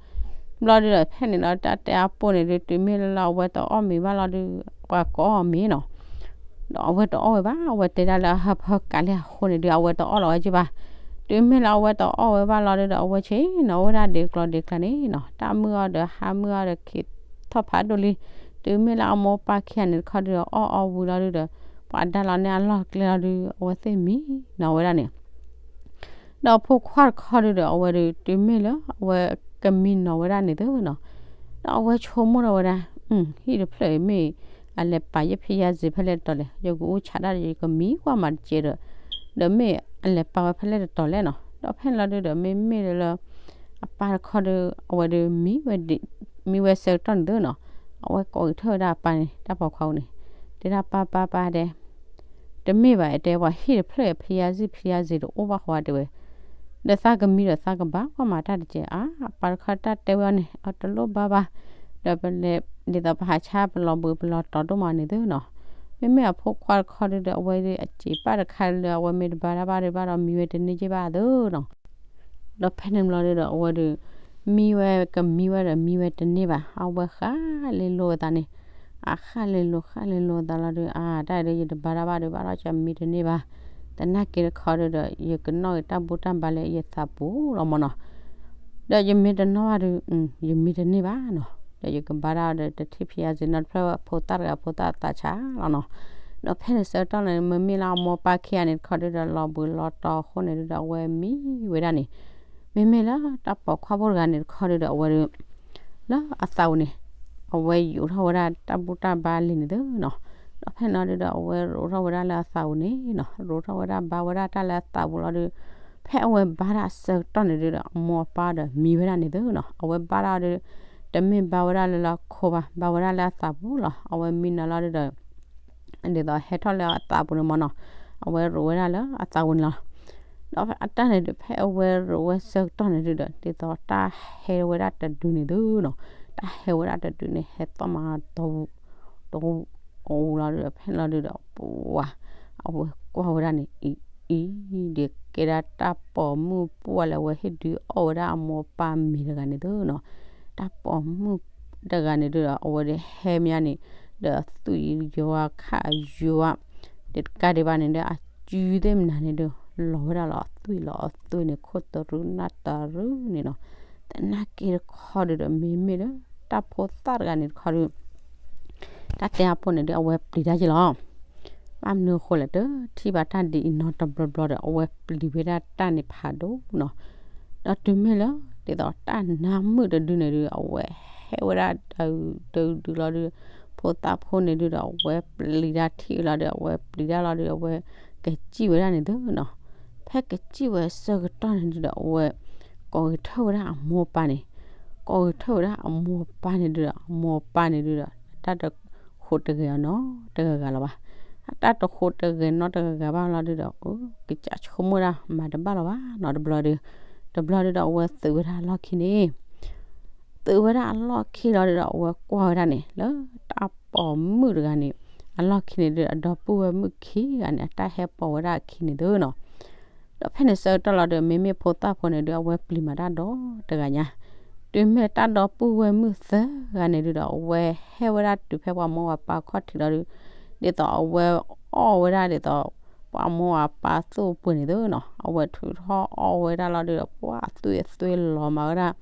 ဘျီဒုးဒီး ဖဲန့ၣ်လီၤ တၢ်တဲအပူၤန့ၣ်ဒုး တုၤမ့ၢ်လၢလၢအဝဲတအီၣ်မ့ၤဘၣ်လီၤဒုး ပှၤကအီၣ်မ့ၤနီၤ ဒီးအဝဲတအီၣ်ဝဲဘၣ် အဝဲတဲဒၣ်လၢအဟၢဖၢကးလံအဃိန့ၣ်ဒုး အဝဲတအီၣ်လီၤဝဲက့ဘၣ်. တုၤမ့ၢ်လၢအဝဲတအီၣ်ဝဲဘၣ်လီၤဒုးဒီး အဝဲဆ့ၣ်နီၤဝဲဒၣ်ဒ့ကျီၤဒ့ကျါန့ၣ်နီၤ တၢ်မုၢ်အီၤဒီးဟါမုၢ်အီၤဒီးခံးထီၣ်ဖးဒိၣ်လံ. တုၤမ့ၢ်လၢအမိၢ်ပၢ်ခံဂၤန့ၣ်တခီဒုးဒီး အီၣ်အီၣ်ဝံၤလီၤဒုးဒီး ပှၤဒါလီၤန့ၢ်အလီၢ်ကျဲလီၤဒုး အဝဲသ့ၣ်မံနီၤဝဲဒၣ်န့ၣ် ဒီးအဖိခွါတခီဒုးဒီး အဝဲဒုးတုၤမ့ၢ်လၢအဝဲ ကမံနီၤဝဲဒၣ်န့ၣ်သုနီၤ. ဒီးအဝဲဆိကမိၣ်ထီၣ်ဝဲဒၣ်, ဟံၣ်တဖျၢၣ်အံၤမ့ၢ် အလဲၤပာ်ယဖံယါစ့ၤဖဲလဲၣ်တတီၤလဲၣ်, ယကအူဆးဒၣ်ဒီးယကမံကွၢ်မးတကဲးဒီး, ဒီးမ့ၢ်အလဲၤပာ်ဝဲဖဲလဲၣ်တတီၤလဲၣ်နီၤ. ဒီးဖဲန့ၣ်လီၤဒုဒီး မ့မ့ၢ်လၢ အပၢ်တခီဒီး အဝဲဒီး မံဝဲဆၢကတီၢ်န့ၣ်သုနီၤ. အဝဲကိးဂဲၤထၢၣ်ဝဲဒၣ်အပၢ်န့ၣ် တၢ်ပိာ်ခွါအူန့ၣ်, တဲဒၣ်ပၢ်ပၢ်ပၢ်ဒဲ, တမ့ၢ်ဘၣ် တဲပှၤဟံၣ်တဖျၢၣ်အံၤ ဖံယါစ့ၤဖံယါစ့ၤတအိၣ်ဘၣ်ဃီတဲဝဲ, ဒီးသးကမံဒီးသးကဘၣ်ကွၢ်မးတၢ်တကဲး. အါ အပၢ်တခီတၢ်တဲဝဲအီၤန့ၣ် အတလိၣ်ဘၣ်ဘၣ်, ဒီးပလဲၤဒ်သိးပဟးဆါပလီၤဘှံးပလီၤတီၤဒိၣ်မးန့ၣ်သုနီၤ. မ့မ့ၢ်အဖိခွါတခီဒုဒီး အဝဲဒုးအစံးပၢ်တခါလၢအဝဲမ့ၢ်တဘါတၢ်ဘၣ်ဒုးဘၣ်ဒီး မံဝဲတန့ၢ်က့ဘၣ်သုနီၤ. ဒီးဖဲန့ၣ်ဘျီဒုဒီး အဝဲဒုး မံဝဲကမံဝဲဒီးမံဝဲတန့ၢ်ဘၣ်. အဝဲဃၣ်လ့လိာ်အသးန့ၣ်, အဃၣ်လ့လိာ်ဃၣ်လ့လိာ်အသးလီၤဒုး အါ တၢ်အံၤဒီးယတဘါတၢ်ဘၣ်ဒုးဘၣ်ဒီး ကမံတန့ၢ်ဘၣ်. သနာ်က့တခီဒုဒီး ယကနီၣ်က့ၤတၢ်ဘူၣ်တၢ်ဘါလၢယသးပူၤလီၤမၢ်နီၤ. ဒီးယမ့ၢ်တနီၣ်ဘၣ်ဒုး ယမံတန့ၢ်ဘၣ်နီၤ. ဒီးယကဘါတၢ်ဒီးတထံၣ်ဖံယါစ့ၤနီတဖျၢၣ် ဖိသၣ်တဂၤဖိသၣ်သးဆးလီၤနီၤ. ဒီးဖဲန့ၣ်ဆၢကတီၢ်န့ၣ် မ့မ့ၢ်လၢအမိၢ်ပၢ်ခံဂၤန့ၣ်တခီဒုဒီး လီၤဘှံးလီၤတီၤအဃိန့ၣ်ဒုဒီး အဝဲမံဝဲဒၣ်န့ၣ်, မ့မ့ၢ်လၢတၢ်ပိာ်ခွါဖိတဂၤန့ၣ်တခီဒုဒီး အဝဲဒုး လၢအသးပူၤန့ၣ် အဝဲယူာ်ထီၣ်ဝဲဒၣ်တၢ်ဘူၣ်တၢ်ဘါလံန့ၣ်သုနီၤ. ဒီးဖဲန့ၣ်လီၤဒုဒီး အဝဲရိးထီၣ်ဝဲဒၣ်လၢအသးပူၤန့ၣ်နီၤ, ရိးထီၣ်ဝဲဒၣ်ဘါဝဲဒၣ်တၢ်လၢအသးပူၤလီၤဒုး, ဖဲအဝဲဘါတၢ်အဆၢကတီၢ်န့ၣ်ဒုဒီး အမိၢ်အပၢ်ဒီးမံဝဲဒၣ်န့ၣ်သုနီၤ. အဝဲဘါတၢ်အီၤဒုး တမ့ၢ်ဘါဝဲဒၣ်လၢလၢခိဘၣ်, ဘါဝဲဒၣ်လၢအသးပူၤလီၤ. အဝဲမံနီၤလီၤဒုဒီး ဒ်သိးဟဲထီၣ်လၢအသးပူၤန့ၣ်မၢ်နီၤ, အဝဲရိးဝဲဒၣ်လၢအသးပူၤန့ၣ်လီၤ. ဒီးအတၢ်န့ၣ်ဒုး ဖဲအဝဲရိးဝဲဆၢကတီၢ်န့ၣ်ဒုဒီး ဒ်သိးတၢ်ဟဲဝဲဒၣ်တဒုန့ၣ်သုနီၤ, တၢ်ဟဲဝဲဒၣ်တဒုန့ၣ် ဟဲသီၣ်မး တဝူးလီၤဒုဒီး ဖဲန့ၣ်လီၤဒုဒီး ပှၤ အဝဲကွၢ်ဝဲဒၣ်န့ၣ် အံၤ အံၤ ဒ်ကဲဒၣ်တၢ်ပိာ်မုၣ်ပှၢ်လၢအဝဲဟ့ၣ်ဒုးအီၣ်ဝဲဒၣ်အမိၢ်အပၢ်မ့ၤတဂၤန့ၣ်သုနီၤ. တၢ်ပိာ်မုၣ်တဂၤန့ၣ်ဒုဒီး အဝဲဒၣ်ဟဲမးန့ၣ် ဒီးအသွံၣ်ယွၤခးယွၤ တကးဒံးဘၣ်န့ၣ်ဒီး အစုသ့ၣ်မနုၤန့ၣ်ဒုး လီၤဝဲဒၣ်လီၤအသွံၣ်လီၤအသွံၣ်န့ၣ် ခိၣ်တရူးနၢ်တရူးန့ၣ်နီၤ. သနာ်က့တခီဒုဒီး မ့မ့ၢ်လၢ တၢ်ဖိသၣ်တဂၤန့ၣ်တခီဒု တၢ်တဲအဖိန့ၣ်ဒုး အဝဲပျံၤတၢ်က့ၤလီၤ. ဘၣ်မနုၤအဃိလဲၣ် တထံၣ်ဘၣ်တၢ်ဒ်အံၤနီတဘျီဘျီဒီး အဝဲပျံၤဝဲဒၣ်တၢ်န့ၣ်ဖးဒိၣ်နီၤ. ဒီးတုၤမ့ၢ်လၢ ဒ်သိးတၢ်နါမုၣ်တဒုန့ၣ်ဒုး အဝဲဟဲဝဲဒၣ်တဒုဒုလီၤဒုး ဖိသၣ်ဖိန့ၣ်ဒုဒီး အဝဲပျံၤတၢ်ထံၣ်လီၤဒီး အဝဲပျံၤတၢ်လီၤဒီး အဝဲကစံၣ်ဝဲဒၣ်န့ၣ်သုနီၤ. ဖဲကစံၣ်ဝဲဆၢကတီၢ်န့ၣ်ဒုဒီး အဝဲ ကိးဂဲၤထၢၣ်ဝဲဒၣ်အမိၢ်အပၢ်န့ၣ်, ကိးဂဲၤထၢၣ်ဝဲဒၣ်အမိၢ်အပၢ်န့ၣ်ဒုဒီး အမိၢ်အပၢ်န့ၣ်ဒုဒီး တၢ်တဃိးတဂဲၤအီၤနီတဂၤဂၤလီၤဘၣ်. အတၢ်တဃိးတဂဲၤနီတဂၤဂၤဘၣ်လီၤဒုဒီး ကစၢ်ဆိကမိၣ်ဒၣ်မၤတဘၣ်လီၤဘၣ်နီၤ တဘျီဒု, တဘျီဒုဒီး အဝဲသုးဝဲဒၣ်အလီၢ်ခံန့ၣ် သုးဝဲဒၣ်အလီၢ်ခံလီၤဒုဒီး အဝဲကွၢ်ဝဲဒၣ်န့ၣ် လၢတၢ်ပိာ်မုၣ်တဂၤန့ၣ် အလီၢ်ခံန့ၣ်ဒုဒီး အဒီပုၢ်ဝဲၢ်မုၣ်ခံဂၤန့ၣ် အတၢ်ဟဲပိာ်ဝဲဒၣ်အခံန့ၣ်သုနီၤ. ဒီးဖဲန့ၣ်ဆၢကတီၢ်လီၤဒုဒီး မ့မ့ၢ်ဖိသၣ်ဖိန့ၣ်ဒုဒီး အဝဲပျံၤမးတၢ်ဒီတဂၤညါ, တုၤမ့ၢ်တၢ်ဒီပုၢ်ဝဲၢ်မုၣ်သၢဂၤန့ၣ်ဒုဒီး အဝဲဟဲဝဲဒၣ်တုၤဖဲပှၤမိၢ်ပၢ်အခီၣ်ထံးလီၤဒု, ဒ်သိးအဝဲအီၣ်ဝဲဒၣ်ဒ်သိး ပှၤမိၢ်ပၢ်သူၣ်ပှ့ၤန့ၣ်သုနီၤ, အဝဲထုးထီၣ်အီၣ်ဝဲဒၣ်လီၤဒုဒီး ပှၤအသွံၣ်အသွဲလီၤမၤဝဲဒၣ်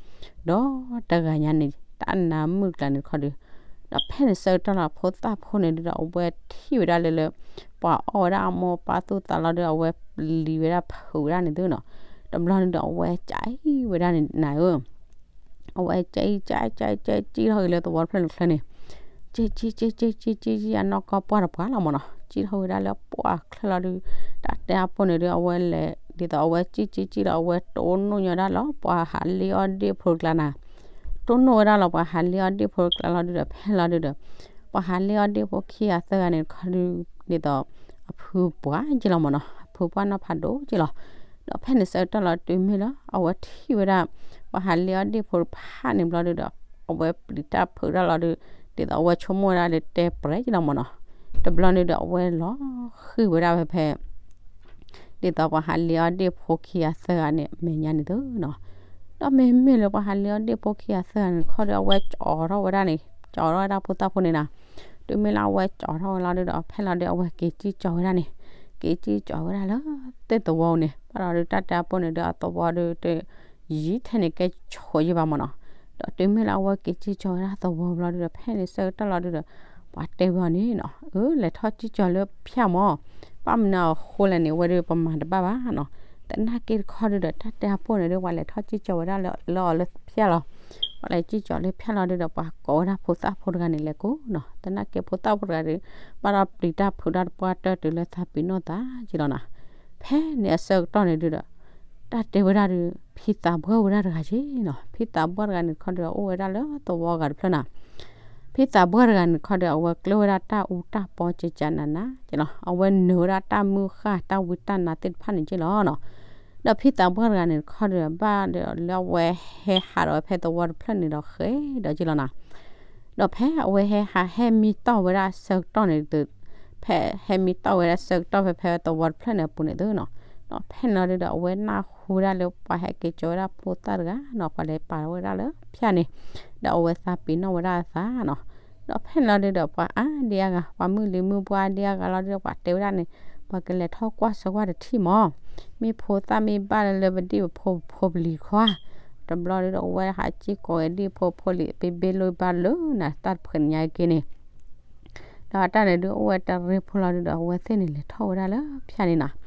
ဒီတဂၤညါန့ၣ် တၢ်နါမုၣ်ကျါန့ၣ်တခီဒု, ဒီးဖဲန့ၣ်ဆၢကတီၢ်လီၤ ဖိသၣ်ဖိန့ၣ်ဒုဒီး အဝဲထံၣ်ဝဲဒၣ်လၢလၢ ပှၤအီၣ်ဝဲဒၣ်အမိၢ်ပၢ်သူၣ်သးလီၤဒုဒီး အဝဲပျံၤဝဲဒၣ်ဖုးဝဲဒၣ်န့ၣ်သုနီၤ, တဘျီန့ၣ်ဒီး အဝဲကၠံဝဲဒၣ်န့ၣ်နၤဧၢ အဝဲကၠံကၠံကၠံကၠံကၠံထီၣ်က့ၤလၢသဝီတဖျၢၣ်န့ၣ်ချၢန့ၣ်, ကၠံကၠံကၠံကၠံကၠံကၠံ အနီၢ်ကီၢ်ပှၢ်တပှၢ်လီၤမၢ်နီၤ, ကၠံထီၣ်ဝဲဒၣ်လၢပှၢ်ချၢလီၤဒု, တၢ်တဲအဖိန့ၣ်ဒု အဝဲလဲၤ ဒ်သိးအဝဲကၠံကၠံကၠံလီၤ အဝဲတိၢ်နီၣ်ညီဒၣ်လီၤ ပှၤဟးလ့အီၣ်ဒ့ၣ်ဖိတကျါနၤ, တိၢ်နီၣ်ဝဲဒၣ်လီၤ ပှၤဟးလ့အီၣ်ဒ့ၣ်ဖိတကျါလီၤဒုဒီး ဖဲလီၤဒုဒီး ပှၤဟးလ့အီၣ်ဒ့ၣ်ဖိခံဂၤသၢဂၤန့ၣ်တခီဒု, ဒ်သိး အဖုပှၢ်က့လီၤမၢ်နီၤ, အဖုပှၢ်နီၢ်ဖးဒိၣ်က့လီၤ. ဒီးဖဲန့ၣ်ဆၢကတီၢ်လီၤ တုၤမ့ၢ်လၢ အဝဲထံၣ်ဝဲဒၣ် ပှၤဟးလ့အီၣ်ဒ့ၣ်ဖိတဖၣ်န့ၣ်ဘျီဒုဒီး အဝဲပျံၤတၢ်ဖုးတၢ်လီၤဒု, ဒ်သိးအဝဲဆိကမိၣ်ဝဲဒၣ်လၢတဲပြဲက့လီၤမၢ်နီၤ, တဘျီန့ၣ်ဒီး အဝဲလီၤဃံၤဝဲဒၣ်ဖဲဖဲ ဒ်သိးပှၤဟးလ့အီၣ်ဒ့ၣ်ဖိခံဂၤသၢဂၤန့ၣ် အမဲာ်ညါန့ၣ်သုနီၤ. ဒီးမ့မ့ၢ်လၢပှၤဟးလ့အီၣ်ဒ့ၣ်ဖိခံဂၤသၢဂၤန့ၣ်တခီဒီး အဝဲကၠီထီၣ်ဝဲဒၣ်န့ၣ်, ကၠီထီၣ်ဝဲဒၣ်ဖိသၣ်ဖိန့ၣ်နၤ, တုၤမ့ၢ်လၢအဝဲကၠီထီၣ်ဝဲလီၤဒုဒီး ဖဲလီၤဒု အဝဲက့ၤကံၣ်ကၠီဝဲဒၣ်န့ၣ်, က့ၤကံၣ်ကၠီဝဲဒၣ်လၢသ့ၣ်သဝီန့ၣ် ဘၣ်ဒီးဒု တၢ်တဲအပိၢ်န့ၣ်ဒု အသဝီဒုတယံၤထဲန့ၣ်ကဲဆိးယံၤဘၣ်မၢ်နီၤ. ဒီးတုၤမ့ၢ်လၢအဝဲက့ၤကံၣ်ကၠီဝဲဒၣ်သဝီဘျီဒုဒီး ဖဲန့ၣ်ဆၢကတီၢ်လီၤဒုဒီး ပှၤတဲဝဲအီၤန့ၣ်နီၤ, အၢ လဲၤထီၣ်ကံၣ်ကၠီလၢဖၠၣ်မၢ်, ဘၣ်မနုၤအဃိလဲၣ်န့ၣ် အဝဲဒုပမၤတဘၣ်ဘၣ်နီၤ. သနာ်က့တခီဒုဒီး တၢ်တဲအပိၢ်န့ၣ်ဒုး ပှၤလဲၤထီၣ်စံၣ်ကၠီၤဝဲဒၣ်လၢအီၤလၢဖၠၣ်လီၤ. ပှၤလဲၤစံၣ်ကၠီၤလၢဖၠၣ်လီၤဒုဒီး ပှၤကိးဝဲဒၣ်ဖိသၣ်ဖိတဂၤန့ၣ် လဲၤကိးနီၤ. သနာ်က့ဖိသၣ်ဖိတဂၤဒီး ဘၣ်ဒီးပျံၤတၢ်ဖုးတၢ်တပှၢ်တၢၢ်တုၤလၢသးပ့ၤနီၣ်သးက့လီၤနီၤ. ဖဲန့ၣ်အဆၢကတီၢ်န့ၣ်ဒုဒီး တၢ်တဲဝဲဒၣ်ဒီး ဖံသးပှၢ်ဝဲဒၣ်တဂၤက့နီၤ. ဖံသးပှၢ်တဂၤန့ၣ်တခီဒီး အိၣ်ဝဲဒၣ်လၢသဝီဂၤတဖျၢၣ်နီၤ. ဖံသးပှၢ်တဂၤန့ၣ်တခီဒီး အဝဲကျၢၢ်ဝဲဒၣ်တၢ်အူတၢ်ပီကကနးနးက့လီၤ. အဝဲနုာ်ဝဲဒၣ်တၢ်မုၢ်ဃၢ် တၢ်ဝံတၢ်နါသ့ၣ်တဖၣ်န့ၣ်က့လီၤနီၤ. ဒီးဖံသးပှၢ်တဂၤန့ၣ်တခီဒီး ဘၣ်ဒီးလၢအဝဲဟဲဟးဒီးဝဲဖဲသဝီတဖျၢၣ်န့ၣ်ဒီး ဃဲဒီးက့လီၤနီၤ. ဒီးဖဲအဝဲဟဲဟးဟဲမံတီၢ်ဝဲဒၣ်ဆၢကတီၢ်န့ၣ်ဒီး ဖဲဟဲမံတီၢ်ဝဲဒၣ်ဆၢကတီၢ်ဖဲ ဖဲသဝီတဖျၢၣ်န့ၣ်အပူၤန့ၣ်သုနီၤ. ဒီးဖဲန့ၣ်လီၤဒုဒီး အဝဲနၢ်ဟူဝဲဒၣ်လၢပှၤဟဲက့ၤကၠီၤဝဲဒၣ်ဖိသၣ်တဂၤနီၤ, ပှၤလဲၤပာ်ဝဲဒၣ်လၢဖၠၣ်န့ၣ်, ဒီးအဝဲသးပ့ၤနီၣ်ဝဲဒၣ်အသးနီၤ. ဒီးဖဲန့ၣ်လီၤဒုဒီး ပှၤအါဒံအါဂၤ, ပှၤမုၢ်လံၤမုၢ်ပှၢ်အါဒံအါဂၤလီၤဒုဒီး ပှၤတဲဝဲဒၣ်န့ၣ်, ပှၤကလဲၤထီၣ်ကွၢ်ဆၢကွၢ်တထံၣ်မး, မ့ၢ်ဖိသၣ်မ့ၢ်ဘၣ်လၢ လၢပဒံၣ်ပဖိပဖိပလံၤတခီဧါ. တဘျီဒုဒီး အဝဲဟးစ့ၢ်ကီးဝဲဒံၣ်ဖိဖိလံၤ ပ့ဘ့လိဘၣ်လၢနၤ တၢ်တဖှဲးညါက့န့ၣ် ဒီးအတၢ်န့ၣ်ဒုး အိၣ်ဝဲတရ့ဖိလီၤဒုဒီး အဝဲသ့ၣ်န့ၣ်လဲၤထီၣ်ဝဲဒၣ်လၢဖၠၣ်န့ၣ်နီၤ.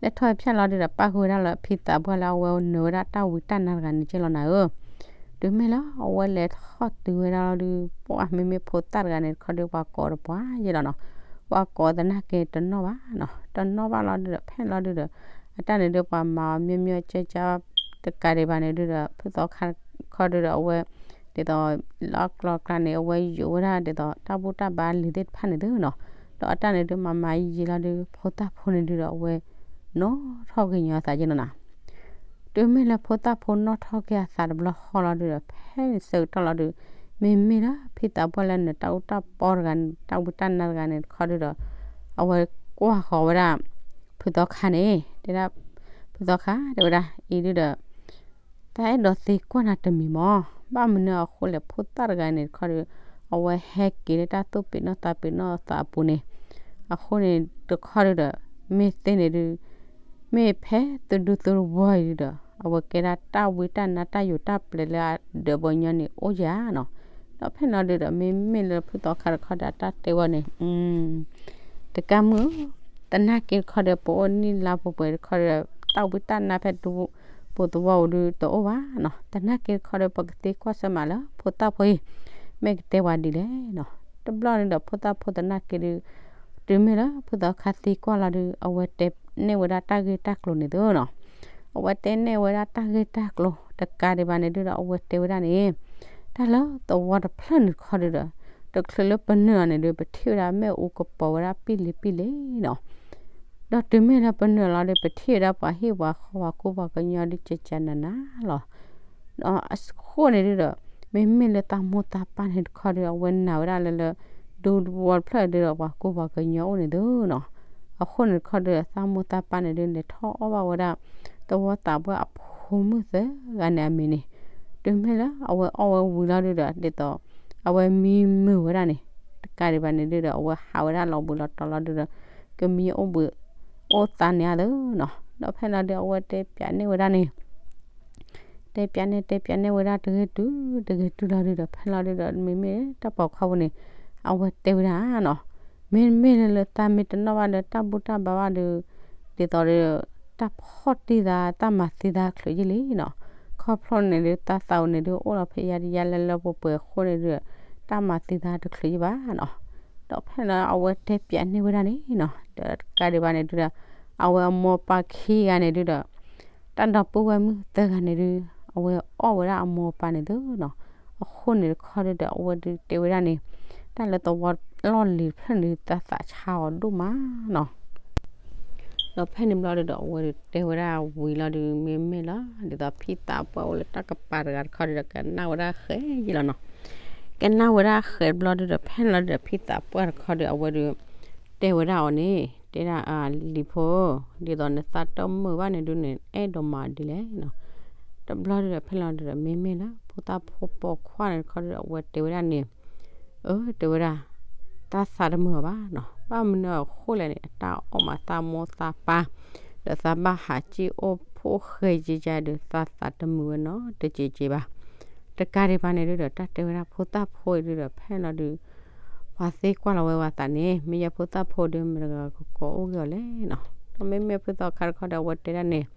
လဲၤထီၣ်ဖၠၣ်လီၤဒုဒီး ပၣ်ဃုာ်ဝဲဒၣ်လၢဖံသးပှၢ်လၢအဝဲနုာ်ဝဲဒၣ်တၢ်ဝံတၢ်နါတဂၤန့ၣ်က့လီၤနၤဧၢ. တုၤမ့ၢ်လၢအဝဲလဲၤထီၣ်တုၤဝဲဒၣ်လီၤဒုး ပှၤမ့မ့ၢ်ဖိသၣ်တဂၤန့ၣ်တခီဒုး ပှၤကိးတပှၢ်ယဲလီၤနီၤ. ပှၤကိးသနာ်က့တနီၣ်ဘၣ်နီၤ, တနီၣ်ဘၣ်လီၤဒုဒီး ဖဲန့ၣ်လီၤဒုဒီး အတၢ်န့ၣ်ဒုး ပှၤမၤအီၤမ့ၢ်မ့ၢ်ကၠဲကၠဲ တကးဒံးဘၣ်န့ၣ်ဒုဒီး ဖုသီခါတခီဒုဒီး အဝဲ ဒ်သိး လၢအကျီကျါန့ၣ် အဝဲယိးဝဲဒၣ်ဒ်သိး တၢ်ဘူၣ်တၢ်ဘါလံၤသ့ၣ်တဖၣ်န့ၣ်သုနီၤ. ဒီးအတၢ်န့ၣ်ဒုး မၤမၤယံာ်ယံာ်လီၤဒုး ဖိသၣ်ဖိန့ၣ်ဒုဒီး အဝဲ နီၣ်ထီၣ်က့ၤညီအသးက့နီၤနီၤ. တုၤမ့ၢ်လၢဖိသၣ်ဖိနီၣ်ထီၣ်က့ၤအသးတဘျီဃီလီၤဒုဒီး ဖဲန့ၣ်ဆၢကတီၢ်လီၤဒုး မ့မ့ၢ်လၢဖံသးပှၢ်လၢနတၢ်အူတၢ်ပီတဂၤန့ၣ် တၢ်ဝံတၢ်နါတဂၤန့ၣ်တခီဒုဒီး အဝဲကွၢ်ဃီၤဝဲဒၣ် ဖုသီခါန့ၣ် တဲဒၣ် ဖုသီခါ တဲဝဲဒၣ် အံၤဒုဒီး တၢ်အဲၣ်ဒိးသံကွၢ်နၤတမံၤမး, ဘၣ်မနုၤအဃိလဲၣ် ဖိသၣ်တဂၤန့ၣ်တခီဒီး အဝဲဟဲက့ၤလၢတၢ်သူၣ်ပ့ၤနီၣ်သးပ့ၤနီၣ်သးအပူၤန့ၣ်, အဃိန့ၣ်တခီဒုဒီး မ့ၢ်သ့န့ၣ်ဒုး မ့ၢ်ဖဲသုဒူသုသဝီအံၤဒုဒီး အဝဲကဲဒၣ်တၢ်ဝံတၢ်နါတၢ်ယိးတၢ်ပျဲလၢအဒၢးပှၤကညီန့ၣ်အိၣ်ဧါနီၤ. ဒီးဖဲန့ၣ်လီၤဒုဒီး မ့မ့ၢ်လၢဖုသီခါတခီဒီး အတၢ်တဲဝဲန့ၣ် တကးမုၢ် သနာ်က့တခီဒီး ပအိၣ်နံၣ်လါပှဲၤပှဲၤတခီဒီး တၢ်ဝံတၢ်နါဖဲဒူပူၤသဝီပူၤဒုတအိၣ်ဘၣ်နီၤ. သနာ်က့တခီဒီး ပကသံကွၢ်ဆၢမးလၢဖိသၣ်ဖိအံၤ မ့ၢ်ကတဲဝဲဒ်လဲၣ်နီၤ. တဘျီန့ၣ်ဒီးဖိသၣ်ဖိသနာ်က့ဒု တုၤမ့ၢ်လၢဖုသီခါသံကွၢ်လီၤဒု အဝဲတဲန့ၢ်ဝဲဒၣ်တၢ်ဂ့ၢ်တၢ်ကျိၤန့ၣ်သုနီၤ. အဝဲတဲန့ၢ်ဝဲဒၣ်တၢ်ဂ့ၢ်တၢ်ကျိၤ တကးဒံးဘၣ်န့ၣ်ဒုဒီး အဝဲတဲဝဲဒၣ်န့ၣ် တၢ်လၢသဝီတဖျၢၣ်န့ၣ်တခီဒုဒီး တချုးလၢပနုာ်အီၤန့ၣ်ဒု ပထံၣ်ဝဲဒၣ်မ့ၣ်အူကပီၤဝဲဒၣ်ပံၣ်လံပံၣ်လံနီၤ. ဒီးတုၤမ့ၢ်လၢပနုာ်လီၤဒီး ပထံၣ်ဝဲဒၣ်ပှၤဟံၣ်ပှၤဃီပှၤကူပှၤကညီဒု ကကနးနးလီၤ. ဒီးအဃိန့ၣ်ဒုဒီး မ့မ့ၢ်လၢသးမိၢ်သးပၢ်န့ၣ်တခီဒီး အဝဲနာ်ဝဲဒၣ်လၢလၢ ဒူသဝီတဖျၢၣ်ဒုဒီး ပှၤကူပှၤကညီအိၣ်န့ၣ်သုနီၤ. အဃိန့ၣ်တခီဒီး သးမိၢ်သးပၢ်န့ၣ်ဒု လဲၤထီၣ်အီၣ်ဘၣ်ဝဲဒၣ် သဝီသးပှၢ်အဖိမုၣ်သၢဂၤန့ၣ်အမံၤန့ၣ်, တုၤမ့ၢ်လၢအဝဲအီၣ်ဝဲဝံၤလီၤဒုဒီး ဒ်သိး အဝဲမံမုာ်ဝဲဒၣ်န့ၣ် တကးဒံးဘၣ်န့ၣ်ဒုဒီး အဝဲဟးဝဲဒၣ်လီၤဘှံးလီၤတီၤလီၤဒုဒီး ကမံအိၣ်ဘှံးအိၣ်သါန့ၣ်ဧါသုနီၤ. ဒီးဖဲလီၤဒု အဝဲတဲပၠးန့ၢ်ဝဲဒၣ်န့ၣ် တဲပၠးန့ၢ် တဲပၠးန့ၢ်ဝဲဒၣ်တဂ့ၤတုၤ တဂ့ၤတုၤလီၤဒုဒီး ဖဲလီၤဒုဒီး မ့မ့ၢ်တၢ်ပိာ်ခွါဖိန့ၣ် အဝဲတဲဝဲဒၣ်နီၤ, မ့မ့ၢ်လၢလၢသးမ့ၢ်တနီၣ်ဘၣ်လၢတၢ်ဘူၣ်တၢ်ဘါဘၣ်ဒု ဒ်သိးဒီး တၢ်ဖီၣ်တံၢ်သး တၢ်မၤသံသးချုးယ့ၢ်လံနီၤ. ခီဖျိန့ၣ်ဒု သးသးအိၣ်န့ၣ်ဒု အိၣ်လီၤဖဲယါတယါလၢလၢပှဲၤပှဲၤအဃိန့ၣ်ဒု တၢ်မၤသံသးတချုးယ့ၢ်ဘၣ်နီၤ. ဒီးဖဲလီၤအဝဲတဲပၠးန့ၢ်ဝဲဒၣ်န့ၣ်နီၤ ဒီးတကးဒံးဘၣ်န့ၣ်ဒုဒီး အဝဲအမိၢ်ပၢ်ခံဂၤန့ၣ်ဒုဒီး တၢ်ဒီပုၢ်ဝဲၢ်မုၣ်သၢဂၤန့ၣ်ဒု အဝဲအီၣ်ဝဲဒၣ်အမိၢ်အပၢ်န့ၣ်သုနီၤ. အဃိန့ၣ်တခီဒုဒီး အဝဲဒုတဲဝဲဒၣ်န့ၣ် တၢ်လၢသဝီလီၢ်လံၤတဖျၢၣ်န့ၣ်ဒု သးသးဆါအီၤဒိၣ်မးနီၤ. ဒီးဖဲန့ၣ်ဘျီဒုဒီး အဝဲဒုတဲဝဲဒၣ်ဝံၤလီၤဒု မ့မ့ၢ်လီၤ ဒ်သိးဖံသးပှၢ်အိၣ်လၢတၢ်ကပၤတဂၤတခီဒုဒီး ကနၣ်ဝဲဒၣ်ဃဲယ့ၢ်လီၤနီၤ. ကနၣ်ဝဲဒၣ်ဃဲတဘျီဒုဒီး ဖဲန့ၣ်လီၤဒုဒီး ဖံသးပှၢ်တခီဒု အဝဲဒု တဲဝဲဒၣ်အီၤန့ၣ် တဲဒၣ် လံၤဖိ, ဒ်သိးနသးတမုာ်ဘၣ်န့ၣ်ဒုန့ၣ် အဲၣ်ဒိးမၤဒ်လဲၣ်နီၤ. တဘျီဒုဒီး ဖဲလီၤဒုဒီး မ့မ့ၢ်လၢဖိသၣ်ဖိပိာ်ခွါန့ၣ်တခီဒုဒီး အဝဲတဲဝဲဒၣ်န့ၣ် အၢ တဲဝဲဒၣ် သးသးတမုာ်အီၤဘၣ်နီၤ. ဘၣ်မနုၤအဃိလဲၣ်န့ၣ် အတၢ်အီၣ်မးသးမိၢ်သးပၢ် ဒီးသးဘၣ်ဟးစံၣ်အိၣ်ဖှိၣ်ဃဲကကါဒုး သးသးတမုာ်ဝဲနီတစဲးစဲးဘၣ်. တကးဒံးဘၣ်န့ၣ်ဒုဒီး တၢ်တဲဝဲဒၣ်ဖိသၣ်ဖိအံၤဒုဒီး ဖဲလီၤဒုး ပှၤသံကွၢ်လီၤဝဲပှၤသးန့ၣ် မ့ၢ်ယဲဖိသၣ်ဖိဒုး မတၤတဂၤကကိးအိၣ်ဂ့ၤအီၤလဲၣ်နီၤ. ဒီးမ့မ့ၢ်ဖုသီခါတခီဒီး အဝဲတဲဒၣ်န့ၣ်